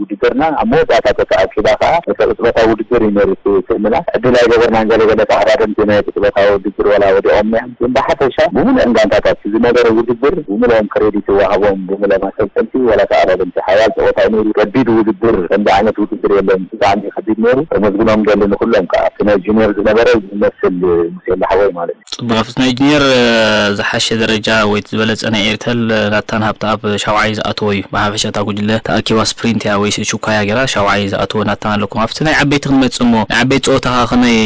ውድድርና ኣብ መወዳእታ ተተኣኪባ ከኣ እቲ ቅጽበታዊ ውድድር እዩ ነይሩ እቲ ትልምና። ዕድል ኣይገበርናን። ገለገለ ተቐዳደምቲ ናይ ቅጽበታዊ ውድድር ወላ ወዲቖም እዮም። ግን ብሓፈሻ ብምሉአን ጋንታታት ዝነበረ ውድድር ብምሉኦም ክሬዲት ይወሃቦም። ብምሉኦም ኣሰልጠንቲ ወላ ተቐዳደምቲ ሓያል ጸወታ እዩ ነይሩ። ከቢድ ውድድር ከምዚ ዓይነት ውድድር የለን። ብጣዕሚ ከቢድ ነይሩ። ከመስግኖም ደሊ ንኩሎም ከዓ እቲ ናይ ጁኒየር ዝነበረ ዝመስል ሙሴላ ሓወይ ማለት እዩ። ጽቡቅ። ኣብቲ ናይ ጁኒየር ዝሓሸ ደረጃ ወይ ዝበለጸ ናይ ኤርተል ናታን ሃብተኣብ ሻውዓይ ዝኣተወ እዩ። ብሓፈሻ እታ ጉጅለ ተኣኪባ ስፕሪንት እያ ወይ ሽኳያ ገይራ ሻውዓይ ዝኣተወ ናታን ኣለኩም። ኣብቲ ናይ ዓበይቲ ክንመጽእ እሞ ናይ ዓበይቲ ጸወታ ከ ከመይ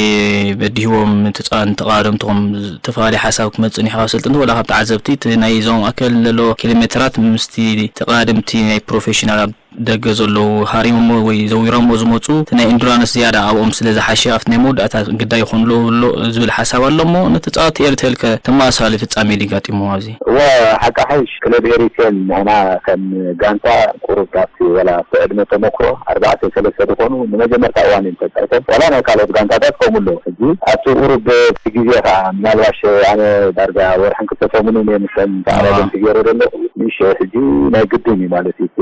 በዲህዎም ንተጻ- ንተቃደምትኹም ዝተፈላለየ ሓሳብ ክመጽእ ንሕዋ ስልጥንቲ ወላ ካብ ተዓዘብቲ እቲ ናይ ዞም ኣከል ዘሎ ኪሎ ሜትራት ምስቲ ተቃደምቲ ናይ ፕሮፌሽናል ኣብ ደገ ዘለዉ ሃሪሞሞ ወይ ዘዊሮሞ ዝመጹ እቲ ናይ ኢንዱራንስ ዝያዳ ኣብኦም ስለ ዝሓሸ ኣብቲ ናይ መወዳእታ ግዳይ ይኾንሉ ኣሎ ዝብል ሓሳብ ኣሎ እሞ ነቲ ጸወታ ኤርቴል ከ ተመሳሳሊ ፍጻሜ ድዩ ጋጢምዎ ኣብዚ? እወ ሓቂ ሓይሽ ክለብ ኤሪቴል ንሕና ከም ጋንታ ቁሩብ ካብቲ ወላ ኣብቲ ዕድመ ተመክሮ ኣርባዕተ ሰለስተ ዝኾኑ ንመጀመርታ እዋን እዮም ተጻይቶም ዋላ ናይ ካልኦት ጋንታታት ከምኡ ኣለዉ ሕጂ ኣብቲ ቁሩብ እቲ ግዜ ከዓ ምናልባሽ ኣነ ዳርጋ ወርሕን ክልተ ሰሙንን እየ ምስኦም ተዓዳደምቲ ገይረ ዘለኹ ንእሽቶ ሕጂ ናይ ግድን እዩ ማለት እዩ እቲ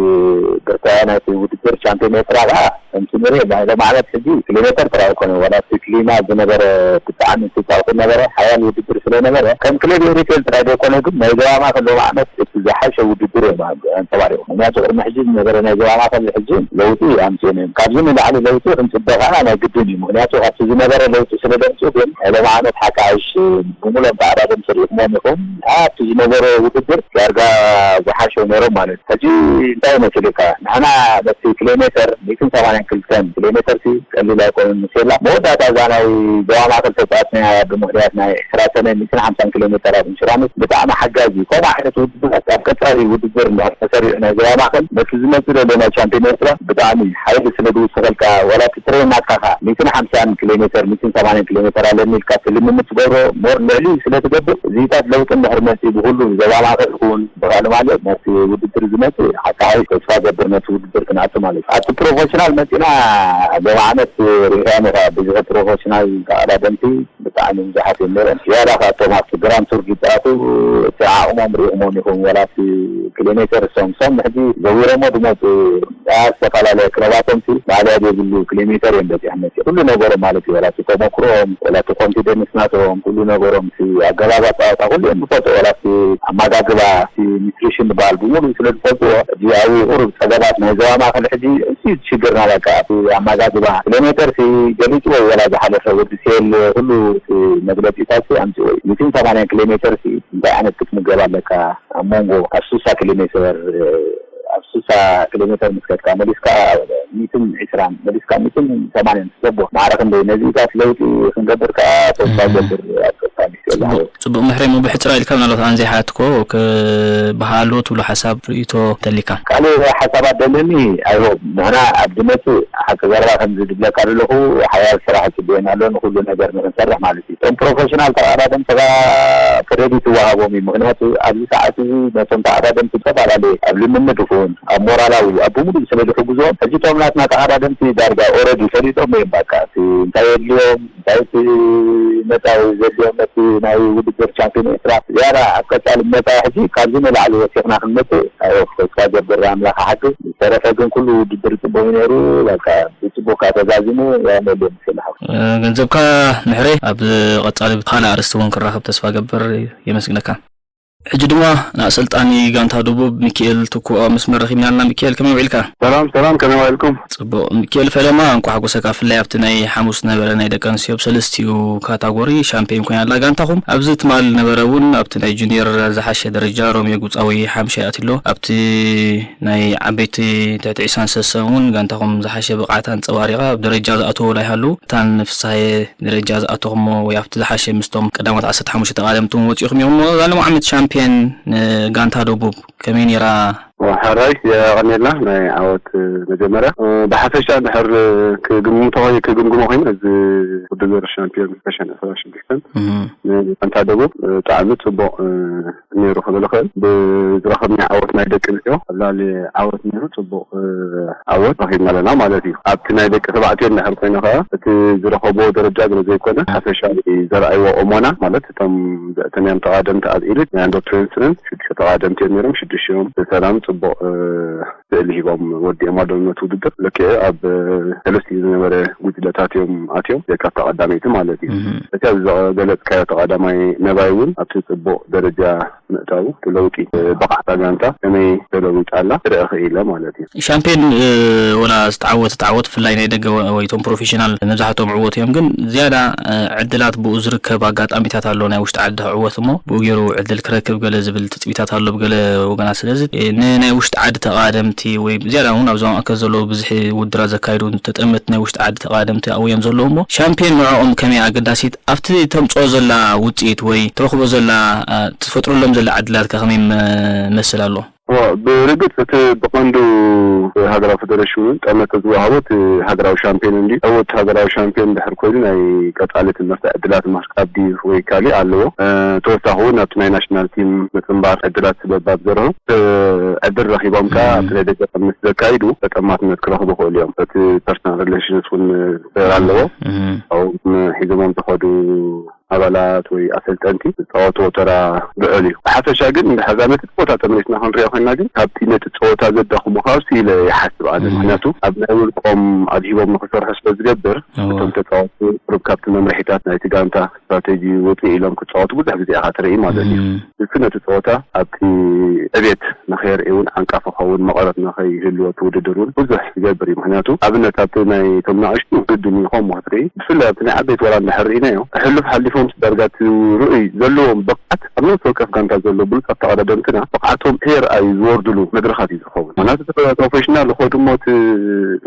ብርታያ ናይቲ ውድድር ቻምፒዮን ኤርትራ ከዓ ከምቲ ንሪኦ ናይ ሎም ዓመት ሕጂ ኪሎ ሜተር ጥራይ ኣይኮነ ዋላ እቲ ክሊማ ዝነበረ ብጣዕሚ ትፃወቱ ነበረ ሓያል ውድድር ስለነበረ ከም ክለብ ኤሪቴል ጥራይ ዘይኮነ ግን ናይ ዞባ ማእከል ሎም ዓመት እቲ ዝሓሸ ውድድር እዮም ኣንፀባሪቑ ምክንያቱ ቅድሚ ሕጂ ዝነበረ ናይ ዞባ ማእከል ሕጂ ለውጢ ኣምፅኦም እዮም ካብዚ ንላዕሊ ለውጢ ክንፅበ ከዓ ናይ ግድን እዩ ምክንያቱ ካብቲ ዝነበረ ለውጢ ስለ ደምፅኡ ግን ናይ ሎም ዓመት ሓካይሽ ብሙሎም ተዓዳደምቲ ሪኢኹሞም ኢኹም ኣብቲ ዝነበረ ውድድር ዳርጋ ዝሓሸው ነይሮም ማለት እዩ ሕጂ እንታይ ይመስልካ ንሕና በቲ ኪሎ ሜተር ሚእትን ሰማንያን ክልተን ኪሎ ሜተር ሲ ቀሊል ኣይኮነን ምስ የላ መወዳእታ እዛ ናይ ዞባ ማእከል ተፃወትናያ ብምክንያት ናይ ዕስራ ሰነ ሚእትን ሓምሳን ኪሎ ሜተር ኣብ ኢንሹራንስ ብጣዕሚ ሓጋዚ እዩ ከምኡ ዓይነት ውድድራት ኣብ ቀፃሊ ውድድር እንድሕር ተሰሪዑ ናይ ዞባ ማእከል ነቲ ዝመፅእ ዘሎ ናይ ቻምፒዮን ኤርትራ ብጣዕሚ ሓይሊ ስለ ዝውስኸልካ ዋላ እቲ ትሬን ናትካ ከዓ ሚእትን ሓምሳን ኪሎ ሜተር ሚእትን ሰማንያን ኪሎ ሜተር ኣለኒ ኢልካ እቲ ልምምድ ትገብሮ ሞር ልዕሊኡ ስለ ትገብር እዚታት ለውጢ እንድሕር መፅኡ ብኩሉ ዞባ ማእከል ይኹን ብካልእ ማለት ነቲ ውድድር ዝመፅእ ሓካይ ተስፋ ገብር ነቲ ውድድር ክንኣቱ ማለት እዩ ኣብቲ ፕሮፌሽናል መፂና ሎም ዓመት ርኢኻዮም ኢኻ ብዙሕ ፕሮፌሽናል ተቐዳደምቲ ብጣዕሚ ብዙሓት እዮም ነይሮም ዝያዳ ካብቶም ኣብቲ ግራን ቱር ዝፃወቱ እቲ ዓቕሞም ርኢኹሞም ኢኹም ወላ ኪሎ ሜተር እሶም እሶም ንሕጂ ዘዊሮሞ ዝመፁ ያ ዝተፈላለየ ክለባቶም ሲ ማልያ ዘይብሉ ኪሎ ሜተር እዮም በፂሖም መፅኦም። ኩሉ ነገሮም ማለት እዩ፣ ወላ እቲ ተመክሮኦም፣ ወላ እቲ ኮንፊደንስ ናቶም፣ ኩሉ ነገሮም ሲ ኣገባብ ኣፃወታ ኩሉ እዮም ዝፈልጡ። ወላ እቲ ኣመጋግባ፣ እቲ ኒትሪሽን ዝበሃል ብምሉእ ስለ ዝፈልጥዎ፣ ሕጂ ኣብኡ ቁሩብ ፀገማት ናይ ዞባ ማእከል ሕጂ እቲ ችግርና በቃ እቲ ኣመጋግባ ኪሎ ሜተር ሲ ገሊፅዎ እዩ። ወላ ዝሓለፈ ወዲ ሴል ኩሉ እቲ መግለፂታት ሲ ኣምፅዎ እዩ። ሚእትን ሰማንያን ኪሎ ሜተር ሲ እንታይ ዓይነት ክትምገብ ኣለካ? ኣብ መንጎ ኣብ ስሳ ኪሎ ሜተር፣ ኣብ ስሳ ኪሎ ሜተር ምስ ከድካ መሊስካ ሚእትን ዕስራን መሊስካ ሚእትን ሰማንያን ትገቦ ማዕረ ክንደይ ነዚታት ለውጢ ክንገብር ከኣ ተስፋ ገብር ኣብ ቀጻሊ። ጽቡቅ ጽቡቅ ምሕረይ፣ እሞ ብሕጽር ኢልካ ምናልባት ኣነ ዘይሓትኮ ክበሃሎ ትብሎ ሓሳብ ርእይቶ ተሊካ? ካልእ ሓሳባት ዘለኒ ኣይሆ ንሕና ኣብ ዝመጽእ ሓቂ ዘረባ ከምዚ ዝብለካ ዘለኹ ሓያል ስራሕ ይጽበየና ኣሎ ንኩሉ ነገር ንክንሰርሕ ማለት እዩ። እቶም ፕሮፌሽናል ተቐዳደምቲ ከኣ ክሬዲት ይወሃቦም እዩ። ምኽንያቱ ኣብዚ ሰዓት እዚ ነቶም ተቐዳደምቲ ዝተፈላለዩ ኣብ ልምምድ ይኹን ኣብ ሞራላዊ ኣብ ብምሉእ ስለ ዝሕግዞም፣ ሕጂ እቶም ናትና ተቐዳደምቲ ዳርጋ ኦረዲ ፈሊጦም እዮም። በቃ እቲ እንታይ የድልዮም፣ እንታይ እቲ መጻኢ ዘድልዮም፣ ነቲ ናይ ውድድር ቻምፒዮን ኤርትራ ዝያዳ ኣብ ቀጻሊ መጻኢ ሕጂ ካብዚ ንላዕሊ ወሲኽና ክንመጽእ ኣዮ ተስፋ ገብር ኣምላኽ ሓግዝ። ዝተረፈ ግን ኩሉ ውድድር ጽቡቕ እዩ ነይሩ። በቃ ብጽቡቕ ከኣ ተዛዚሙ ያመልዮም ስለ ሓው። ገንዘብካ ምሕረይ ኣብ ቀጻሊ ብካልእ ኣርእስቲ እውን ክራኸብ ተስፋ ገብር። የመስግነካ። ሕጂ ድማ ንኣሰልጣኒ ጋንታ ደቡብ ሚኪኤል ትኩ ኣብ መስመር ረኺብና ኣለና። ሚኪኤል ከመይ ውዒልካ? ሰላም ሰላም፣ ከመይ ዋልኩም? ጽቡቕ። ሚኪኤል ፈለማ እንቋዕ ሓጎሰካ፣ ብፍላይ ኣብቲ ናይ ሓሙስ ዝነበረ ናይ ደቂ ኣንስትዮ ብሰለስቲኡ ካታጎሪ ሻምፒዮን ኮይና ኣላ ጋንታኹም። ኣብዚ ትማል ነበረ እውን ኣብቲ ናይ ጁኒየር ዝሓሸ ደረጃ ሮሜ ጉጻዊ ሓምሻይ ኣትሎ። ኣብቲ ናይ ዓበይቲ ትሕቲ ዒስራን ሰለስተን እውን ጋንታኹም ዝሓሸ ብቕዓት ኣንጸባሪቓ ኣብ ደረጃ ዝኣተወ ኣይሃሉ። እታን ፍስሃየ ደረጃ ዝኣተኹሞ ወይ ኣብቲ ዝሓሸ ምስቶም ቀዳሞት ዓሰርተ ሓሙሽተ ተቓደምቲ እውን ወጺኹም ኢኹም። እዛ ሎሚ ዓመት ሻምፒዮን ንጋንታ ደቡብ ከመይ ነይራ? ሕራይ የቐንየልና ናይ ዓወት መጀመርያ። ብሓፈሻ እንድሕር ክግምቶ ክግምግሞ ኮይኑ እዚ ውድድር ሻምፒዮን ፋሽን ዕስራን ሽዱሽተን እህ። ንጋንታ ደቡብ ብጣዕሚ ጽቡቕ ነይሩ ክብል እኽእል። ብዝረኸብናዮ ዓወት ናይ ደቂ ኣንስትዮ ኣብ ልዕሊ ዓወት ነይሩ፣ ጽቡቕ፣ እ፣ ዓወት ረኺብና ኣለና ማለት እዩ። ኣብቲ ናይ ደቂ ተባዕትዮ እንድሕር ኮይኑ ከኣ እቲ ዝረኸብዎ ደረጃ ገለ ዘይኮነ፣ ሓፈሻዊ ዘርኣይዎ እሞና ማለት እቶም ዘእተናዮም ተቓደምቲ ኣብ ኢሊት ናይ ኣንደር ትዌንቲ ሽዱሽተ ተቓደምቲ እዮም ነይሮም። ሽዱሽቲኦም ብሰላም ጽቡቕ፣ እ፣ ስእሊ ሂቦም ወዲኦም ኣለዉ ነቲ ውድድር። ልክዕ ኣብ ሰለስቲኡ ዝነበረ ጉጅለታት እዮም ኣትዮም፣ ደቂ ኣብታ ቀዳመይቲ ማለት እዩ። እህ። እቲ ኣብ ዝገለጽካዮ ተቓዳማይ ነባይ እውን ኣብቲ ጽቡቕ ደረጃ ምእታዉ፣ እቲ ለውጢ፣ እ፣ ብቕዓት እታ ጋንታ ከመይ ተለዊጣ ኣላ ክርኢ ክኢለ ማለት እዩ። ሻምፒዮን፣ እ፣ ወላ ዝተዓወተ ተዓወት፣ ብፍላይ ናይ ደገ ወ-፣ ወይ እቶም ፕሮፌሽናል መብዛሕትኦም ዕወት እዮም፣ ግን ዝያዳ፣ እ፣ ዕድላት ብኡ ዝርከብ ኣጋጣሚታት ኣሎ፣ ናይ ውሽጢ ዓዲ ክዕወት እሞ ብኡ ገይሩ ዕድል ክረክብ ገለ ዝብል ትጽቢታት ኣሎ ብገለ ወገናት። ስለዚ፣ እ፣ ንናይ ውሽጢ ዓዲ ተቓደምቲ ወይ ዝያዳ እውን ኣብ ዞባ ማእከል ዘለዉ ብዝሒ ውድድራት ዘካይዱ ተጠመትቲ ናይ ውሽጢ ዓዲ ተቓደምቲ ኣብኡ እዮም ዘለዉ እሞ ሻምፒዮን ንዕኦም ከመይ ኣገዳሲት ኣብቲ ተምጽኦ ዘላ ውጽኢት ወይ ተረኽቦ ዘላ፣ እ፣ ትፈጥረሎም ዘላ ዕድላት ከ ከመይ መ-፣ መስል ኣሎ? እወ፣ ብርግጽ እቲ ብቐንዱ ሃገራዊ ፈደረሽን እውን ጠመተ ዝወሃቦ እቲ ሃገራዊ ሻምፒዮን እንድዩ። ዕዉት ሃገራዊ ሻምፒዮን እንድሕር ኮይኑ ናይ ቀጻሊ ትምህርቲ ዕድላት ምርካብ ድዩ ወይ ካሊእ ኣለዎ። እ፣ ተወሳኺ እውን ኣብቲ ናይ ናሽናል ቲም ምጽንባር ዕድላት ስበብ ኣብ ዘርሁ፣ እ፣ ዕድል ረኺቦም ከኣ እም። ኣብቲ ናይ ደገ ቅድሚት ዘካይዱ ተጠማትነት ክረኽቡ ይኽእሉ እዮም። በቲ ፐርሰናል ሪሌሽንስ እውን ክግበር ኣለዎ። እም። ኣብኡ ሒዞሞም ዝኸዱ ኣባላት ወይ ኣሰልጠንቲ ዝፃወትዎ ተራ ልዑል እዩ። ብሓፈሻ ግን እንድሕር ነቲ ፀወታ ተመሊስና ክንሪኦ ኮይና ግን ካብቲ ነቲ ፀወታ ዘዳኽሞ ካብ ኢለ ይሓስብ ኣነ። እም። ምክንያቱ ኣብ ናይ ውልቆም ኣድሂቦም ንክሰርሑ ስለ ዝገብር እወ። እቶም ተፃወትቲ ቁሩብ ካብቲ መምርሒታት ናይቲ ጋንታ ስትራቴጂ ውፅእ ኢሎም ክፃወቱ ብዙሕ ግዜ ኢኻ ትርኢ ማለት እዩ። እም። እሱ ነቲ ፀወታ ኣብቲ ዕቤት ንኸየርኢ እውን ዓንቃፊ ክኸውን መቐረት ንኸይህልዎ እቲ ውድድር እውን ብዙሕ ይገብር እዩ። ምክንያቱ ኣብነት ኣብቲ ናይ እቶም ንኣሽቱ ግድን እዩ ከምኡ ክትርኢ፣ ብፍላይ ኣብቲ ናይ ዓበይቲ ዋላ እንድሕር ርኢናዮ ሕሉፍ ሓሊፎም ዳርጋ እቲ ርኡይ ዘለዎም ብቕዓት ኣብ ነፍሲ ወከፍ ጋንታ ዘሎ ብሉፃት ተቐዳደምትና ብቕዓቶም ከየርኣዩ ዝወርድሉ መድረኻት እዩ ዝኸውን። ምክንያቱ እቲ ፕሮፌሽናል ዝኸዱ እሞ እቲ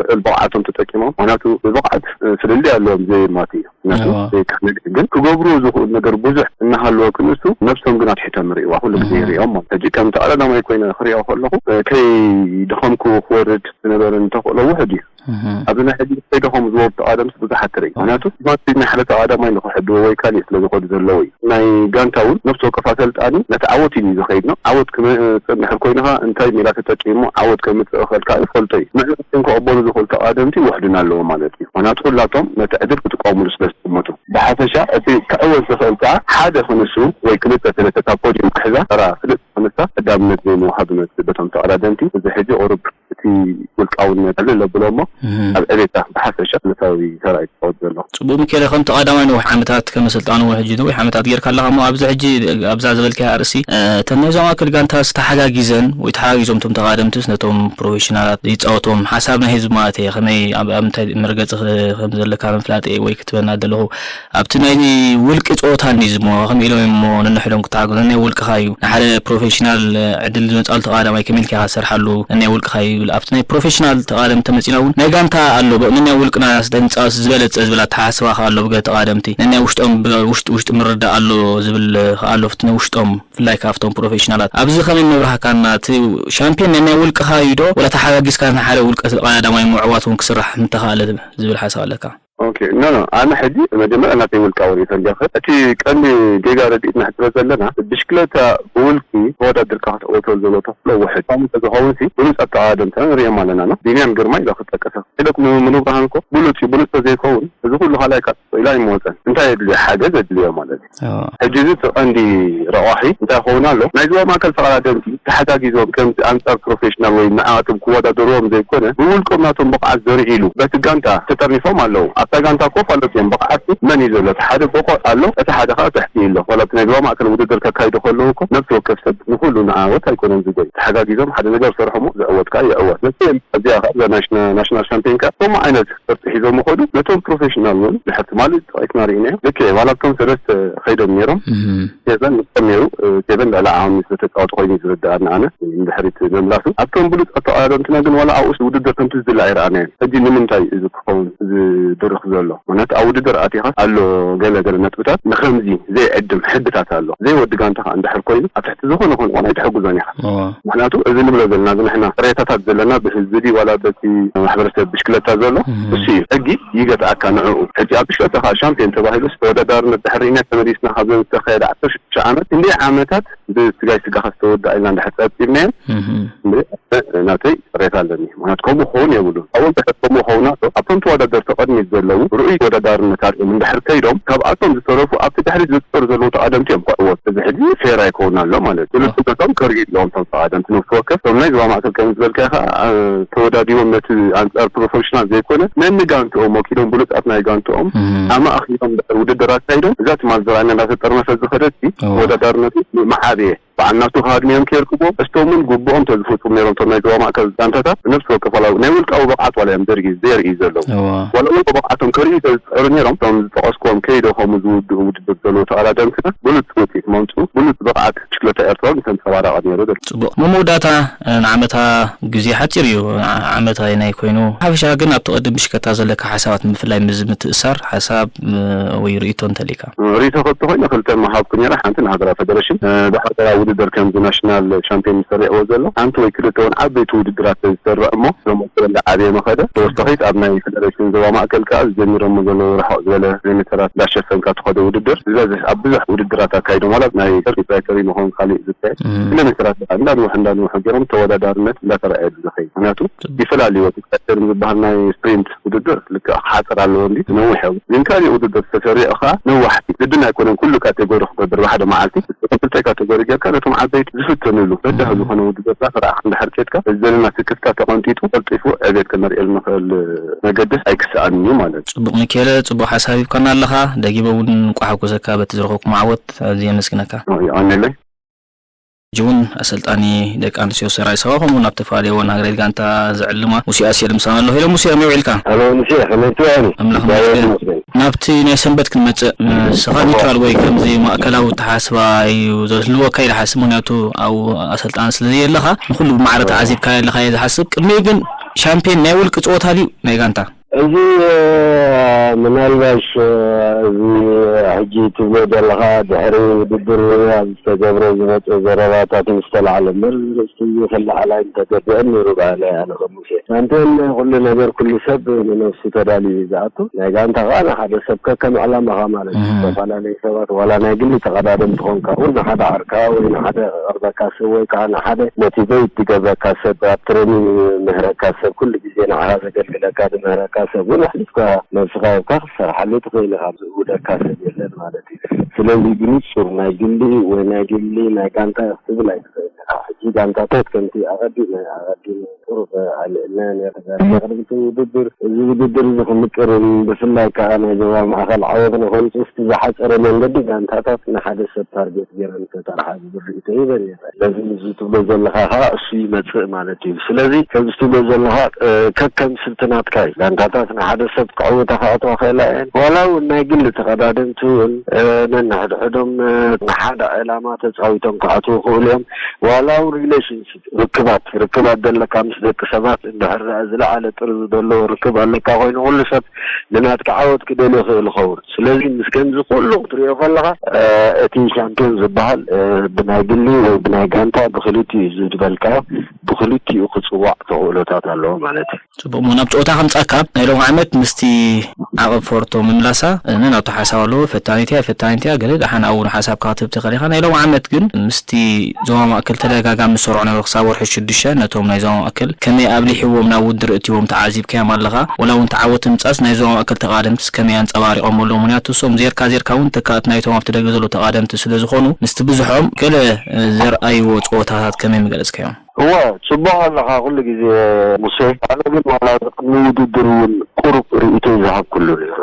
ልዑል ብቕዓቶም ተጠቂሞም፣ ምክንያቱ ብብቕዓት ፍልልይ ኣለዎም ዘይማት እዩ። ምክንያቱ እዎ። ዘይካነድ ግን ክገብሩ ዝኽእሉ ነገር ብዙሕ እናሃለወ ክንሱ ነብሶም ግን ኣትሒቶም ይርእይዋ፣ ኩሉ ግዜ እም። ይርእዮም ማለት። ሕጂ ከም ተቐዳዳማይ ኮይነ ክርእዮ ከለኹ፣ እ፣ ከይደኸምኩ ክወርድ ዝነበረኒ ተኽእሎ ውሑድ እዩ። እህ። ኣብዚ ናይ ሕጂ ከይደኸሙ ዝወርዱ ተቐዳደምቲ ብዙሓት ትርኢ። እዎ። ምክንያቱ ማቲ ናይ ሓደ ተቐዳዳማይ ንኽሕድዎ ወይ ካሊእ ስለ ዝኸዱ ዘለዉ እዩ። ናይ ጋንታ እውን ነፍሲ ወከፍ ኣሰልጣኒ ነቲ ዓወት እዩ ዝኸይድ ነው። ዓወት ክመጽእ እንድሕር ኮይኑ ኸዓ እንታይ ሜላ ተጠቂሙ ዓወት ከምጽእ ይኽእል ከኣ ይፈልጦ እዩ። ንዕኡ ግን ክቕበሉ ዝኽእሉ ተቐዳደምቲ ውሑድን ኣለዉ ማለት እዩ። ምክንያቱ ኩላቶም ነቲ ዕድል ክጥቀሙሉ ስለ ዝጥምቱ። ብሓፈሻ እቲ ክዕወት ዝኽእል ከኣ ሓደ ክንሱ ወይ ክልተ ሰለስተ ካብ ፖድዩም ክሕዛ ተራ ፍልጥ ተነሳ ቀዳምነት ዘይምውሃብ ይመስል በቶም ተቐዳደምቲ። እዚ ሕጂ ቁሩብ እቲ ውልቃውነት ኣለ ለብሎ እሞ ኣብ ዕቤታ ብሓፈሻ ነታዊ ተራ ይፃወት ዘሎ። ጽቡቕ ሚካኤል፣ ከም ተቐዳማይ ነዊሕ ዓመታት ከም ኣሰልጣኒ እውን ሕጂ ነዊሕ ዓመታት ጌርካ ኣለኻ እሞ ኣብዚ ሕጂ ኣብዛ ዝበልካያ ኣርእሲ እተን ናይ ዞባ ማእከል ጋንታስ ተሓጋጊዘን ወይ ተሓጋጊዞም እቶም ተቐዳደምትስ ነቶም ፕሮፌሽናላት ይጻወቶም ሓሳብ ናይ ህዝቢ ማለት እየ ከመይ ኣብ ኣብ ምንታይ መርገጺ ክ- ከም ዘለካ ምፍላጥ እየ ወይ ክትበና ዘለኹ ኣብቲ ናይ ውልቂ ጸወታ እንዲዝሞ ከም ኢሎም እሞ ነንሕዶም ክተሓግዞ ናይ ውልቅኻ እዩ ንሓደ ፕሮፌሽናል ዕድል ዝመጻሉ ተቐዳማይ ከመይ ኢልካ ኢኻ ትሰርሓሉ ናይ ውልቅኻ እዩ ይብል ኣብቲ ናይ ፕሮፌሽናል ተቐዳደምቲ ተመጺና እውን ናይ ጋንታ ኣሎ ብ- ንናይ ውልቅና ንጻወት ዝበለጸ ዝብል ኣተሓሳስባ ከኣ ኣሎ ብገለ ተቐዳደምቲ ነናይ ውሽጦም ብ- ውሽጢ ውሽጢ ምርዳእ ኣሎ ዝብል ከኣ ኣሎ ኣብቲ ናይ ውሽጦም ብፍላይ ካብቶም ፕሮፌሽናላት ኣብዚ ከመይ ምብራህካና እቲ ሻምፒዮን ናይ ናይ ውልቅኻ እዩ ዶ ወላ ተሓጋጊዝካ ንሓደ ውልቀ ተቐዳዳማይ ምዕዋት እውን ክስራሕ ምተኻእለ ዝብል ሓሳብ ኣለካ? ኦኬ ኖ ኖ ኣነ ሕጂ መጀመርያ ናተይ ውልቃዊ ሪኢቶ እንዲያ ክህብ እቲ ቀንዲ ጌጋ ረድኢትና ሕጽረ ዘለና ብሽክለታ ብውልቂ ተወዳድርካ ክትዕወተሉ ዘሎ ተኽእሎ ውሕድ ከምኡ እንተዝኸውን ሲ ብሉጻት ተቐዳደምትና ንሪኦም ኣለና ኖ ቢንያም ግርማይ ኢለ ክጠቅሰ ኢለኩም ምኑ ብርሃን እኮ ብሉጽ እዩ ብሉጽ ተዘይከውን እዚ ኩሉ ካልኣይ ካብ ኢላ ኣይመወጸን እንታይ የድልዮ ሓገዝ የድልዮ ማለት እዩ ሕጂ እዚ እቲ ቀንዲ ረቋሒ እንታይ ክኸውን ኣሎ ናይ ዞባ ማእከል ተቐዳደምቲ ተሓጋጊዞም ከምዚ ኣንጻር ፕሮፌሽናል ወይ ንዓኣቶም ክወዳደርዎም ዘይኮነ ብውልቆም ናቶም ብቕዓት ዘርኢሉ በቲ ጋንታ ተጠርኒፎም ኣለዉ ኣብታ ጋንታ ኮፍ ኣሎት እዮም ብቕዓት መን እዩ ዘሎ እቲ ሓደ ብቑዕ ኣሎ እቲ ሓደ ከዓ ትሕቲ ኣሎ ዋላ እቲ ናይ ዞባ ማእከል ውድድር ከካይዱ ከለዉ እኮ ነብሲ ወከፍ ሰብ ንኩሉ ንዓወት ኣይኮነን ዝጎይ ተሓጋጊዞም ሓደ ነገር ሰርሖሞ ዝዕወት ከዓ ይዕወት ነቲ እዚኣ ከዓ ናሽናል ሻምፒዮን ከዓ ከምኡ ዓይነት ቅርፂ ሒዞም ይኸዱ ነቶም ፕሮፌሽናል እውን ድሕር ትማሊ ጠቂስና ርኢናዮ ልክዕ ዋላ ኣብቶም ሰለስተ ከይዶም ነይሮም ኬቨን ንሶም ነይሩ ኬቨን ልዕሊ ዓቕሚ ዝተተፃወተ ኮይኑ ዝርድኣኒ ኣነ ንድሕሪት ምምላሱ ኣብቶም ብሉፃት ተቐዳደምትና ግን ዋላ ኣብኡስ ውድድር ከምቲ ዝድለ ኣይረኣናዮን ሕጂ ንምንታይ እዚ ክኸውን ዝድርኽ ዘሎ ምክንያቱ ኣብ ውድድር ኣቲኻ ኣሎ ገለ ገለ ነጥብታት ንከምዚ ዘይዕድም ሕግታት ኣሎ ዘይወዲ ጋንታ ከዓ እንድሕር ኮይኑ ኣብ ትሕቲ ዝኾነ ኮነ ኣይትሕግዞን ኢኻ ምክንያቱ እዚ ንብሎ ዘለና እዚ ንሕና ቅሬታታት ዘለና ብህዝቢ ድዩ ዋላ በቲ ማሕበረሰብ ብሽክለታ ዘሎ እሱ እዩ ሕጊ ይገትኣካ ንዕኡ ሕጂ ኣብ ብሽክለታ ከዓ ሻምፒዮን ተባሂሉስ ተወዳዳርነት ድሕሪ ሪኢና ተመሊስና ካብዘን ዝተካየደ ዓሰርተ ሽዱሽተ ዓመት ክንደይ ዓመታት ብስጋይ ስጋኻ ዝተወድኣ ኢልና እንድሕር ፀብፂብናየን ናተይ ቅሬታ ኣለኒ ምክንያቱ ከምኡ ክኸውን የብሉን ኣብኡ እንድሕር ከምኡ ኸውን ኣሎ ኣብቶም ተወዳደርቲ ቅድሚት ዘለዉ ርኡይ ተወዳዳርነት ኣርእዮም እንድሕር ከይዶም ካብኣቶም ዝተረፉ ኣብቲ ድሕሪት ዝፅር ዘለዉ ተቐደምቲ እዮም ክዕወት እዚ ሕጂ ፌር ኣይከውን ኣሎ ማለት እዩ ብሉፅነቶም ከርእዩ ኣለዎም እቶም ተቐደምቲ ነብሲ ወከፍ እቶም ናይ ዞባ ማእከል ከም ዝበልካ ኢኻ ተወዳዲቦም ነቲ ኣንፃር ፕሮፌሽናል ዘይኮነ ነንጋንትኦም ወኪሎም ብሉፃት ናይ ጋንትኦም ኣማእኪሎም ድሕር ውድድር ኣካይዶም እዛ ትማል ዝረኣና እንዳተጠርነፈ ዝኸደት ተወዳዳርነቱ ምዓብየ በዓል ናቱ ከሃድምዮም ከየርክቦ እስቶም እውን ግቡኦም ተዝፈፅሙ ነይሮም እቶም ናይ ዞባ ማእከል ጋንታታት ነብሲ ወከፍ ዋላ ናይ ውልቃዊ ብቕዓት ዋላ እዮም ዘርኢ ዘርኢ ዘለዉ ዋላ እውን ብቕዓቶም ከርእዩ ተዝፅዕሩ ነይሮም እቶም ዝጠቐስክዎም ከይዶ ከምኡ ዝውድኡ ውድድር ዘለዉ ተቐዳደምትና ብሉፅ ውፅኢት መምፅኡ ብሉፅ ብቕዓት ብሽክለታ ኤርትራ እውን ምተንፀባረቐ ነይሩ ድብል። ጽቡቕ። መመወዳእታ ንዓመታ ግዜ ሓጺር እዩ። ዓመት ኣየናይ ኮይኑ ሓፈሻ ግን ኣብቲ ቅድም ብሽከታ ዘለካ ሓሳባት ምፍላይ ምስ ምትእሳር ሓሳብ ወይ ርእይቶ እንተሊካ? ርእይቶ ከብቲ ኮይነ ክልተ ምሃብኩ ነይረ። ሓንቲ ንሃገራዊ ፈደረሽን ብሃገራዊ ውድድር ከምዚ ናሽናል ሻምፒዮን ዝሰርዕዎ ዘሎ ሓንቲ ወይ ክልተ እውን ዓበይቲ ውድድራት ዝሰርዕ እሞ ዞም ወሰበላ ዓብየ መኸደ ተወሳኺት ኣብ ናይ ፈደረሽን ዞባ ማእከል ከዓ ጀሚሮሞ ዘለዉ ርሕቕ ዝበለ ሜሜተራት እንዳሸፈንካ ትኸዶ ውድድር ዝበዝሕ ኣብ ብዙሕ ውድድራት ኣካይዶም ዋላ ናይ ራይተሪ መኾን ካሊእ ዝካየድ ኪሎ ሜትራት ከዓ እንዳንውሕ እንዳንውሕ ገይሮም ተወዳዳርነት እንዳተረኣየሉ ዝኸይድ ምክንያቱ ይፈላለዩ እቲ ቀደም ዝበሃል ናይ ስፕሪንት ውድድር ልክዕ ክሓፅር ኣለዎ እንዲ ነዊሕ እዮም ግን ካሊእ ውድድር ተሰሪዑ ከዓ ነዋሕቲ ግድን ኣይኮነን ኩሉ ካቴጎሪ ክገብር ብሓደ መዓልቲ ክልተ ካቴጎሪ ጌርካ ነቶም ዓበይቲ ዝፍተንሉ በዳህ ዝኾነ ውድድር ዳ ተረኣኻ እንድሕር ኬድካ እዚ ዘለና ስክፍታ ተቐንጢጡ ቀልጢፉ ዕቤት ከነርእየሉ ንኽእል መገዲ ኣይክስኣንን እዩ ማለት እዩ። ጽቡቕ ሚካኤለ፣ ጽቡቕ ሓሳብ ሂብካና ኣለኻ። ደጊመ እውን እንቋዕ ሓጎሰካ በቲ ዝረኸብኩሞ ዓወት ኣዝየ የመስግነካ። የቐንየለይ። ሕጂ እውን ኣሰልጣኒ ደቂ ኣንስትዮ ሰራይ ሰባ ከምኡ እውን ኣብ ተፈላለየ እዋን ሃገራዊት ጋንታ ዝዕልማ ሙሴ ኣስየል ምሳና ኣሎ። ሄሎ ሙሴ፣ ከመይ ውዒልካ? ሄሎ ሙሴ፣ ከመይ ትውዕል? ኣምላኽ ይመስገን። ናብቲ ናይ ሰንበት ክንመጽእ ንስኻ ኒውትራል ወይ ከምዚ ማእከላዊ ኣተሓሳስባ እዩ ዝህልወካ ኢለ ሓስብ ምክንያቱ ኣብኡ ኣሰልጣኒ ስለ ዘየለኻ ንኹሉ ብማዕረ ተዓዚብካዮ ኣለኻ እየ ዝሓስብ ቅድሚኡ ግን ሻምፒዮን ናይ ውልቂ ጸወታ ድዩ ናይ ጋንታ? እዚ ምናልባሽ እዚ ሕጂ ትብሎ ዘለኻ ድሕሪ ውድድር ኣብ ዝተገብረ ዝመፀ ዘረባታት ምስ ተላዕለ እምበር ዝርእስቲ እዚ ክለዓል ኣይምተገብአን ነይሩ በሃላይ ኣነ ከም ሙሴ። ሻምፒዮን ኩሉ ነገር ኩሉ ሰብ ንነብሱ ተዳልዩ እዩ ዝኣቱ። ናይ ጋንታ ከዓ ንሓደ ሰብ ከከም ዕላማኻ ማለት እዩ። ዝተፈላለዩ ሰባት ዋላ ናይ ግሊ ተቐዳደምቲ ኾንካ እውን ንሓደ ዓርካ ወይ ንሓደ ክቐርበካ ሰብ ወይ ከዓ ንሓደ ሞቲቬት ዝገብረካ ሰብ ኣብ ትሬኒንግ ዝምህረካ ሰብ ኩሉ ግዜ ንዓኻ ዘገልግለካ ዝምህረካ ሰብ እውን ኣሕሊፍካ ነብስኻ ኣቐልጢፍካ ክትሰርሓሉ ትኽእል ኢኻ። ዝእውደካ ሰብ የለን ማለት እዩ። ስለዚ ብንጹር ናይ ግሊ ወይ ናይ ግሊ ናይ ጋንታ ክትብል ኣይትኽእል ኢኻ። ሕጂ ጋንታታት ከምቲ ኣቐዲመ ኣቐዲመ ቁሩብ ኣልዕልና ነርና ቅድሚ እቲ ውድድር። እዚ ውድድር እዚ ክምቅርን ብፍላይ ከዓ ናይ ዞባ ማእኸል ዓወት ንኸምፅእ ዝሓፀረ መንገዲ ጋንታታት ንሓደ ሰብ ታርጌት ገይረን ተጠርሓ ዝብል ርእይቶ ይበን ይኽእል። ስለዚ እዚ ትብሎ ዘለኻ ከዓ እሱ ይመፅእ ማለት እዩ። ስለዚ ከምዚ ትብሎ ዘለኻ ከከም ስልትናትካ እዩ። ጋንታታት ንሓደ ሰብ ክዕውታ ክኣትዋ ክእላ እየን። ዋላ እውን ናይ ግሊ ተቐዳደምቲ እውን ነንሕድሕዶም ንሓደ ዕላማ ተፃዊቶም ክኣትዉ ክእሉ እዮም። ዋላ እውን ሪሌሽንሽፕ ርክባት ርክባት ዘለካ ምስ ደቂ ሰባት እንድሕር ደኣ ዝለዓለ ጥርዚ ዘለዎ ርክብ ኣለካ ኮይኑ ኩሉ ሰብ ንናትካ ዓወት ክደልዮ ይኽእል ይኸውን። ስለዚ ምስ ከምዚ ኩሉ ክትሪኦ ከለኻ እቲ ሻምፒዮን ዝበሃል ብናይ ግሊ ወይ ብናይ ጋንታ ብክልቲኡ እዩ ዝድበልካዮ ብክልቲኡ ክፅዋዕ ተኽእሎታት ኣለዎ ማለት እዩ። ጽቡቕ እሞ ናብ ጸወታ ከምጻካ ናይ ሎም ዓመት ምስቲ ዓቐብ ፎርቶ ምምላሳ ነናቱ ሓሳብ ኣለዎ። ፈታኒት እያ ፈታኒት እያ ገለ ደሓን ኣብኡ ንሓሳብካ ክትህብ ትኽእል ኢኻ። ናይ ሎም ዓመት ግን ምስቲ ዞባ ማእከል ተደጋጋሚ ዝሰርዖ ነበረ ክሳብ ወርሒ ሽዱሽተ ነቶም ናይ ዞባ ማእከል ከመይ ኣብሊሕዎም ናብ ውድድር እትዎም ተዓዚብካዮም ኣለኻ? ወላ እውን ተዓወቲ ምጻስ ናይ ዞባ ማእከል ተቓደምትስ ከመይ ኣንጸባሪቖም ኣለዉ? ምክንያቱ እሶም ዜርካ ዜርካ እውን ተካእቲ ናይቶም ኣብቲ ደገ ዘለዉ ተቓደምቲ ስለ ዝኾኑ ምስቲ ብዝሖም ገለ ዘርኣይዎ ጸወታታት ከመይ ምገለጽካዮም? እወ፣ ጽቡቕ ኣለኻ ኩሉ ግዜ ሙሴ። ኣነ ግን ዋላ ቅድሚ ውድድር እውን ቁሩብ ርእይቶይ ዝሃብኩሉ ነይሩ።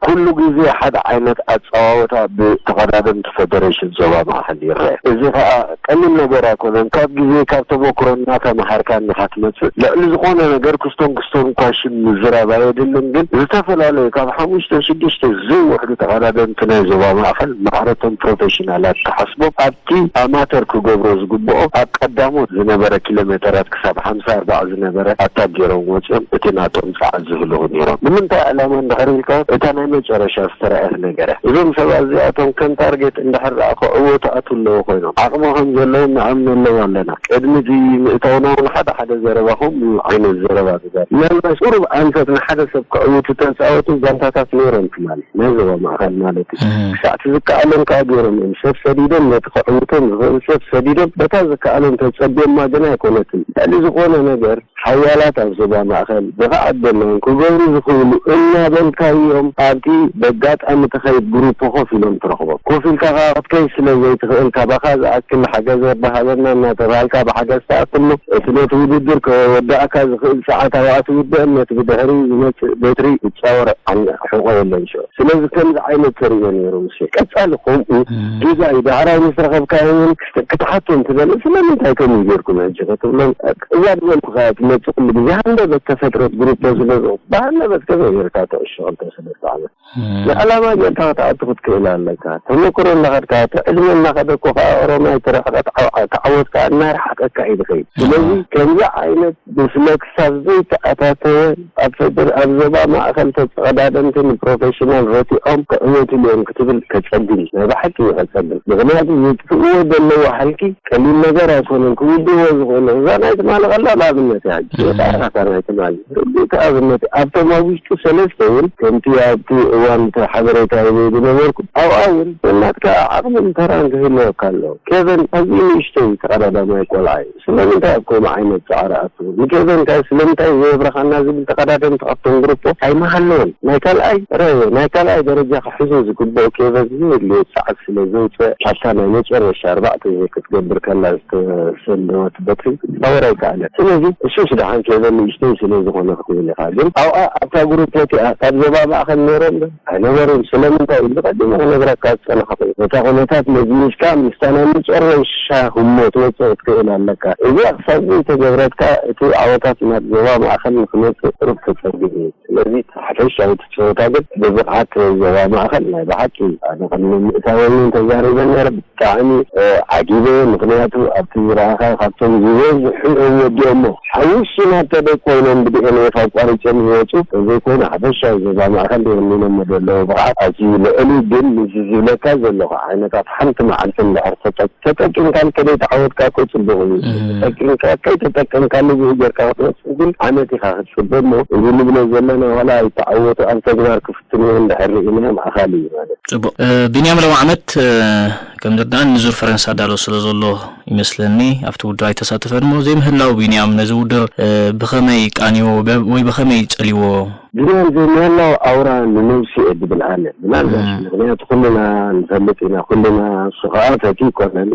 ኩሉ ግዜ ሓደ ዓይነት ኣጸዋወታ ብተቐዳደምቲ ፈደረሽን ዞባ ማእኸል ይረአ። እዚ ኸኣ ቀሊል ነገር ኣይኮነን። ካብ ግዜ ካብ ተመክሮ እናተማሃርካ እንዲኻ ትመጽእ። ልዕሊ ዝኾነ ነገር ክስቶን ክስቶን እኳ ሽም ምዝራብ ኣየድልን፣ ግን ዝተፈላለዩ ካብ ሓሙሽተ ሽዱሽተ ዘይወርዱ ተቐዳደምቲ ናይ ዞባ ማእኸል ማዕረቶም ፕሮፌሽናላት ክሓስቦም ኣብቲ ኣማተር ክገብሮ ዝግብኦ ኣብ ቀዳሞት ዝነበረ ኪሎ ሜተራት ክሳብ ሓምሳ ኣርባዓ ዝነበረ ኣታክ ገይሮም ወፂኦም እቲ ናቶም ፃዓት ዝህልኹ ነይሮም። ንምንታይ ዕላማ እንድሕር ኢልካ እታ ናይ መጨረሻ ዝተረኣየት ነገረ እዞም ሰባት እዚኣቶም ከም ታርጌት እንድሕር ደኣ ክዕወቱ ኣትው ኣለዎ ኮይኖም ዓቕሚ ከም ዘለዎም ንኣምነሎም ኣለና። ቅድሚ እቲ ምእታውና እውን ሓደ ሓደ ዘረባ ከምኡ ዓይነት ዘረባ ተዛሪቡ። ምናልባት ቁሩብ ኣንፈት ንሓደ ሰብ ክዕውቱ ተፃወቱ ጋንታታት ነይሮም ትማሊ ናይ ዞባ ማእኸል ማለት እዩ። ክሳዕ እቲ ዝከኣሎም ከዓ ገይሮም እዮም። ሰብ ሰዲዶም ነቲ ክዕውቶም ዝኽእል ሰብ ሰዲዶም በታ ዝከኣሎም ተፀብዮማ ግን ኣይኮነትን። ልዕሊ ዝኾነ ነገር ሓያላት ኣብ ዞባ ማእኸል ብቕዓት ዘለዎም ክገብሩ ዝኽእሉ እናበልካዮም ኣብቲ በጋጣሚ ትኸይድ ግሩፕ ኮፍ ኢሎም ትረኽቦም። ኮፍ ኢልካ ከዓ ክትከይድ ስለ ዘይትኽእል ካባኻ ዝኣክል ሓገዝ ወዲ ሃበና እናተባሃልካ ብሓገዝ ትኣክል እቲ ነቲ ውድድር ከወዳእካ ዝኽእል ሰዓት ኣብኣ ትውድእን ነቲ ብድሕሪኡ ዝመጽእ በትሪ ዝጻወር ሕቖ የለን ሽዑ። ስለዚ ከምዚ ዓይነት ተርእዮ ነይሩ ሙሴ። ቀጻሊ ከምኡ ጌጋ እዩ። ዳሕራይ ምስ ረኸብካዮም እውን ክት- ክትሓቶም ትደሊ ስለምንታይ ከምኡ ጌርኩም ሕጂ ክትብሎም እዛ ዝበልኩኻ እያ ትመጽእ ኩሉ ግዜ። ሃንደበት ተፈጥረት ግሩፕ ስለ ዝኾንኩ ብሃንደበት ከመይ ጌርካ ትዕሾ ክልተ ሰለስተ ዓመት? ንዕላማ ጌርካ ክትኣቱ ክትክእል ኣለካ። ተመክሮ እናኸድካ እቲ ዕድመ እናኸደ እኮ ከዓ ኦሮማይ እቲ ርሕቀት ዓው- ተዓወትካ እናረሓቀካ እዩ ዝኸይድ። ስለዚ ከምዚ ዓይነት ብስለ ክሳብ ዘይተኣታተወ ኣብ ፈደር ኣብ ዞባ ማእኸል ተቐዳደምቲ ንፕሮፌሽናል ረቲዖም ክዕወትሉ እዮም ክትብል ከፀግም እዩ። ናይ ብሓቂ እዩ ከፀግም። ምክንያቱ ዝጥፍእዎ ዘለዉ ሃልኪ ቀሊል ነገር ኣይኮነን ክውድእዎ ዝኽእሉ። እዛ ናይ ትማሊ ቀላል ኣብነት እያ። ሕጂ እታ ኢኻ እታ ናይ ትማሊ ርግእቲ ኣብነት እያ። ኣብቶም ኣብ ውሽጡ ሰለስተ እውን ከምቲ ኣብቲ እዋን እቲ ሓበሬታ ይበይ ዝነበርኩ ኣብኣ እውን ናትካ ዓቕምን ተራን ክህልወካ ኣለዎ። ኬቨን ኣዝዩ ንእሽተይ ተቐዳዳማይ ቆልዓ እዩ። ስለምንታይ ኣብ ከምኡ ዓይነት ጻዕሪ ኣትዉ? ንኬቨን ከ ስለምንታይ ዘየብረኻና ዝብል ተቐዳደምቲ ካብቶም ግሩፖ ኣይመሃለወን። ናይ ካልኣይ ረ ናይ ካልኣይ ደረጃ ክሕዞ ዝግብኦ ኬቨን ዘየድልዮ ጻዕሪ ስለ ዘውጽእ ካብታ ናይ መጨረሻ ኣርባዕተ ዘይ ክትገብር ከላ ዝተሰንደወት በትሪ ክትጻወር ኣይከኣለን። ስለዚ እሱስ ደሓን ኬቨን ንእሽተይ ስለ ዝኾነ ክትብል ኢኻ። ግን ኣብኣ ኣብታ ግሩፕ እቲኣ ካብ ዞባ ማእኸል ነይሮም ዶ? ኣይነበሩን። ስለምንታይ ኢሉ ቀዲመ ክነግረካ ዝጸናሕኩ እዩ። ነታ ኩነታት መዝሚዝካ ምስታ ናይ መጨረሻ ህሞት ወጽእ ክትክእል ኣለካ። እዚኣ ክሳብ ዘይተገብረትካ እቲ ዓወታት ናብ ዞባ ማእኸል ንክመጽእ ቁሩብ ከጸግም እዩ። ስለዚ እቲ ሓፈሻዊ እቲ ጸወታ ግን ብብቕዓት ዞባ ማእኸል ናይ ብሓቂ ኣነ ቅድሚ ምእታወኒ ተዛሪበ ነይረ። ብጣዕሚ ዓጊበ። ምኽንያቱ ኣብቲ ዝረኣኻ ካብቶም ዝበዝሑ እዮም ወዲኦሞ። ሓሙሽተ ናተ ደቂ ኮይኖም ብዲኤንኤፍ ኣቋሪጾም ዝወፁ እንተዘይኮይኑ ሓፈሻዊ ዞባ ማእኸል የብሉን እሞ ዘለዉ ብቕዓት ኣዝዩ ልዑል እዩ። ግን ምስዚ ዝብለካ ዘለኹ ዓይነታት ሓንቲ መዓልቲ እንድሕር ተጠ- ተጠቂምካሉ ከደይ ተዓወትካ እኮ ፅቡቕ እዩ። ተጠቂምካ ከይተጠቀምካሉ ብኡ ጌርካ ክትወፅእ ግን ዓመት ኢኻ ክትፅበ እሞ እዚ ንብሎ ዘለና ዋላ ኣይተዓወቱ ኣብ ተግባር ክፍትንዎ እንድሕር ርኢናዮም ኣኻሊ እዩ ማለት እዩ። ፅቡቕ ቢንያም ሎም ዓመት ከም ዝርዳእን ንዙር ፈረንሳ ዳሎ ስለ ዘሎ ይመስለኒ ኣብቲ ውድድር ኣይተሳተፈን እሞ ዘይምህላው ቢንያም ነዚ ውድድር ብኸመይ ቃንይዎ ወይ ብኸመይ ጸልይዎ ቢንያም ዘይምህላው ኣውራ ንነብሱ እየ ዝብል ኣነ። ምናልባሽ ምክንያቱ ኩልና ንፈልጥ ኢና፣ ኩልና፣ እሱ ከዓ ፈትዩ ይኮነን።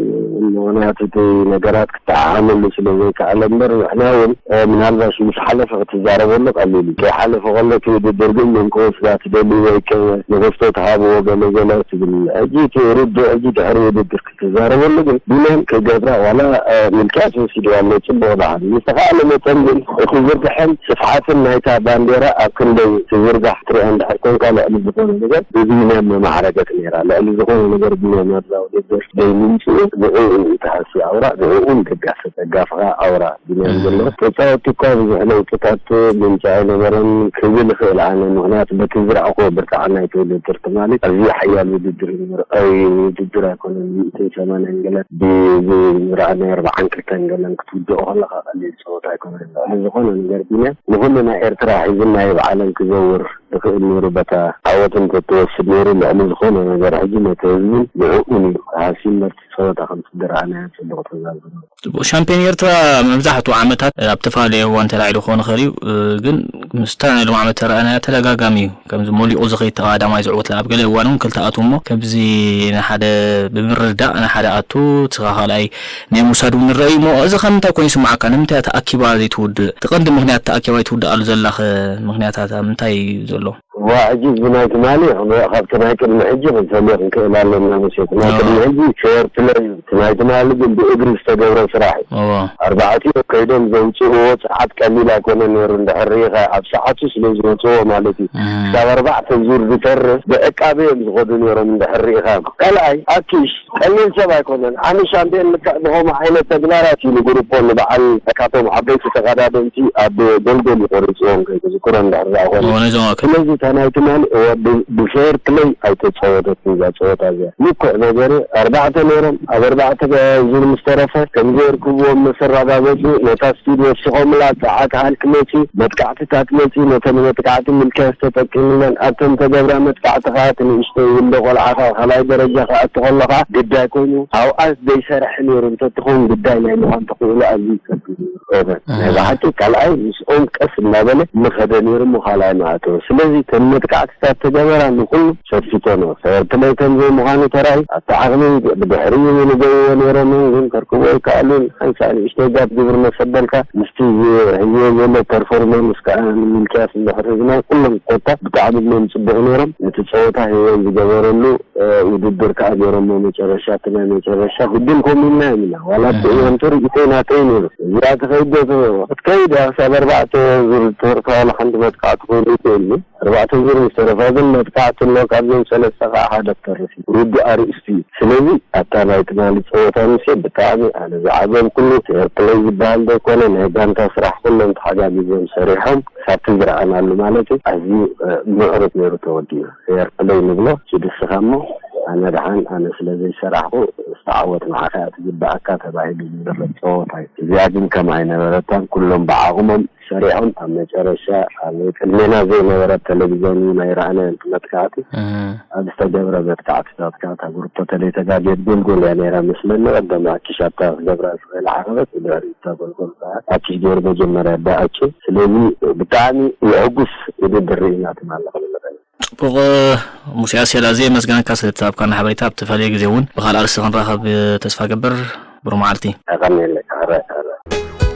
ምክንያቱ እቲ ነገራት ክተዓዓመሉ ስለ ዘይከኣለ እምበር፣ ንሕና እውን ምናልባሽ ምስ ሓለፈ ክትዛረበሉ ቀሊል እዩ። ከይሓለፈ ከሎ እቲ ውድድር ግን መንኮ ስጋ ትደልዩ ወይ ከ ንገፍቶ ትሃብዎ ገለ ገለ ትብል። ሕጂ እቲ ርዱእ ሕጂ ድሕሪ ውድድር ክትዛረበሉ ግን ቢንያም ክገብራ ዋላ ምልክያት ወሲድዋ ኣሎ። ጽቡቕ ደሓን ዝተኻእለ መጠን ግን እቲ ዝርግሐን ስፍሓትን ናይታ ባንዴራ ኣብ ክንደይ ትዝርጋሕ ትሪኣ እንድሕር ኮንካ ልዕሊ ዝኾነ ነገር ብቢንያም መማዕረገት ነይራ። ልዕሊ ዝኾነ ነገር ቢንያም ኣብዛ ውድድር ዘይምምፅኡ ንዕኡ እዩ ተሃሲ ኣውራ፣ ንዕኡ ንደጋፊ ደጋፍኻ ኣውራ ቢንያም ዘሎ ተፃወቲ እኳ ብዙሕ ለውጥታት ምምፃእ ኣይነበረን ክብል ይኽእል ኣነ። ምክንያቱ በቲ ዝረኣኹዎ ብርትዓት ናይቲ ውድድር ትማሊ ኣዝዩ ሓያል ውድድር እዩ ነይሩ። ቀይ ውድድር ኣይኮነን። ሚእትን ሰማንያን ገለን ብዝረኣናዮ ኣርባዓን ክልተን ገለን ክትውድኦ ከለኻ ቀሊል ፀወታ ኣይኮነን። ልዕሊ ዝኾነ ነገር ቢንያም ንኹሉ ናይ ኤርትራ ሒዝናዮ ብዓለም ክዘውር ዝኽእል ነይሩ። በታ ዓወት እንተትወስድ ነይሩ ልዕሊ ዝኾነ ነገር ሕጂ ነቲ ህዝብን ንዕኡን እዩ ሃሲም መርቲ ፀወታ ከም ስድራኣናዮ ፅቡቕ ትእዛዝ ዝነበሮ። ጽቡቕ። ሻምፒዮን ኤርትራ መብዛሕትኡ ዓመታት ኣብ ተፈላለየ እዋን ተላዒሉ ክኾን ይኽእል እዩ፣ እ፣ ግን ምስታ ናይ ሎም ዓመት ተረኣናዮ ተደጋጋሚ እዩ። ከምዚ መሊቑ ዝኸይድ ተቐዳማይ ዝዕወት ኣብ ገለ እዋን እውን ክልተ ኣትዉ እሞ ከምዚ ንሓደ ብምርዳእ ንሓደ ኣቱ እቲ ካልኣይ ናይ ምውሳድ እውን ንረኣዩ እሞ እዚ ከም እንታይ ኮይኑ ይስምዓካ? ንምንታይ እያ ተኣኪባ ዘይትውድእ? እቲ ቀንዲ ምኽንያት ተኣኪባ ይትውድኣሉ ዘላኸ ምኽንያታት ኣብ ምንታይ እዩ ዘሎ? እዋ፣ ሕጂ እዚ ናይ ትማሊ ክንሪኦ ካብቲ ናይ ቅድሚ ሕጂ ክንፈልዮ ክንክእል ኣለና መሴት። ናይ ቅድሚ ሕጂ ፌር ፕለይ እዩ። እቲ ናይ ትማሊ ግን ብእግሪ ዝተገብረ ስራሕ እዩ። እዋ። ኣርባዕቲኦም ከይዶም ዘውፅእዎ ሰዓት ቀሊል ኣይኮነ ነይሩ። እንድሕር ርኢኻ ኣብ ሰዓቱ ስለ ዝወፅእዎ ማለት እዩ። ክሳብ ኣርባዕተ ዙር ዝተርፍ ብዕቃበ እዮም ዝኸዱ ነይሮም። እንድሕር ርኢኻ ካልኣይ ኣኪሽ ቀሊል ሰብ ኣይኮነን። ዓሚ ሻምፒዮን ልክዕ ብኸምኡ ዓይነት ተግባራት እዩ ንግሩፖ ንበዓል ካቶም ዓበይቲ ተቐዳደምቲ ኣብ ጎልጎል ይቆሪፅዎም ከይተዝክሮ እንድሕር ደኣ ኮነ። እዎ፣ ነዞም ኣክ- ስለዚ እታ ናይ ትማሊ እዎ ብ-፣ ብፌር ፕለይ ኣይተፃወተትን እዛ ፀወታ እዚኣ። ልክዕ ነገር ኣርባዕተ ነይሮም። ኣብ ኣርባዕተ ዙር ምስ ተረፈ ከም ዘየርክብዎም ምስ ኣረጋገፁ ነታ ስፒድ ወሲኾምላ። ሰዓት ሃልክ መፂ፣ መጥቃዕትታት መፂ። ነተን መጥቃዕቲ ምልክያስ ተጠቂምለን። ኣብተን ተገብራ መጥቃዕቲ ከዓ እቲ ንእሽተይ ውልደ ቆልዓ ከዓ ካልኣይ ደረጃ ክኣቱ ከሎ ከዓ ግዳይ ኮይኑ ኣብኣስ ዘይሰርሐ ነይሩ እንተትኸውን ግዳይ ናይ ምዃን ተኽእሎ ኣዝዩ ከቢድ እዩ። ኦቨን። ናይ ብሓቂ ካልኣይ ምስኦም ቀስ እናበለ ምኸደ ነይሩ እሞ ካልኣይ ምኣተወ። ስለዚ እተን መጥቃዕትታት ተገበራ ንኹሉ ሰፊቶ ነው። ፌር ፕለይ ከም ዘይምዃኑ ተራእዩ ኣብቲ ዓቕሚ ብድሕሪኡ ንገይዎ ነይሮም ግን ከርክቦ ኣይከኣሉን። ሓንሳእ ንእሽተይ ጋፕ ግብር መሰበልካ ምስቲ ዝሕዝዮ ዘሎ ፐርፎርማንስ ከዓ ንምልክያስ እንድሕር ሒዝና ኩሎም ኮታ ብጣዕሚ እዮም ጽቡቕ ነይሮም። ነቲ ጸወታ ህይወት ዝገበረሉ እ፣ ውድድር ከዓ ገይሮሞ መጨረሻ እቲ ናይ መጨረሻ ግድን ኮሚና ኢና ዋላ እቲ እዋን ተርእይተይ ናተይ ነይሩ። እዚኣ ትኸይድ ዶ ትኸይድ ክትከይድ እያ ክሳብ ኣርባዕተ ዙር ትህርፋ ዋላ ሓንቲ መጥቃዕቲ ኮይኑ ይትእል እዩ። ኣርባዕተ ዙር ምስ ተረፋ ግን መጥቃዕቲ ኣሎ። ካብዞም ሰለስተ ከዓ ሓደ ክተርፍ እዩ። ርዱእ ኣርእስቲ እዩ። ስለዚ ኣታ ናይ ትማሊ ፀወታ ምሴ ብጣዕሚ ኣነ ዝዓገብ ኩሉ ፌር ፕለይ ዝበሃል ዘይኮነ ናይ ጋንታ ስራሕ ኩሎም ተሓጋጊዞም ሰሪሖም ሳብቲ ዝረኣናሉ ማለት እዩ ኣዝዩ እ፣ ምዕሩግ ነይሩ ተወዲኡ። ፌር ፕለይ ንብሎ ኪድስኻ እሞ ኣነ ደሓን ኣነ ስለ ዘይሰራሕኩ ዝተዓወት ንዓኻ እያ ትግበኣካ ተባሂሉ ዝደረግ ፀወታ እዩ። እዚኣ ግን ከም ኣይነበረታን ኩሎም ብዓቕሞም ሰሪሖም ኣብ መጨረሻ ኣብ ቅድሜና ዘይነበረ ቴሌቪዝን እውን ኣይረኣናዮን እቲ መጥቃዕቲ። ኣብ ዝተገብረ መጥቃዕትታት ከዓ እታ ግሩፕ ተለይ ተጋግየት ጎልጎል እያ ነይራ መስለኒ። ቀደም ኣኪሽ ኣብታ ክገብራ ዝኽእል ዓቐበት ብድሕሪ እታ ጎልጎል ከዓ ኣኪሽ ገይሩ መጀመርያ ኣኪ። ስለዚ ብጣዕሚ የዕጉስ ውድድር ርኢና ትማሊ ክንብል ንኽእል። ጽቡቕ ሙስያ ሴላ፣ ኣዝየ የመስግነካ ስለ እተሃብካና ሓበሬታ። ኣብ ተፈላለየ ግዜ እውን ብኻልእ ኣርእስቲ ክንራኸብ ተስፋ ገብር። ብሩህ መዓልቲ። የቐንየለይ። ሕራይ፣ ሕራይ።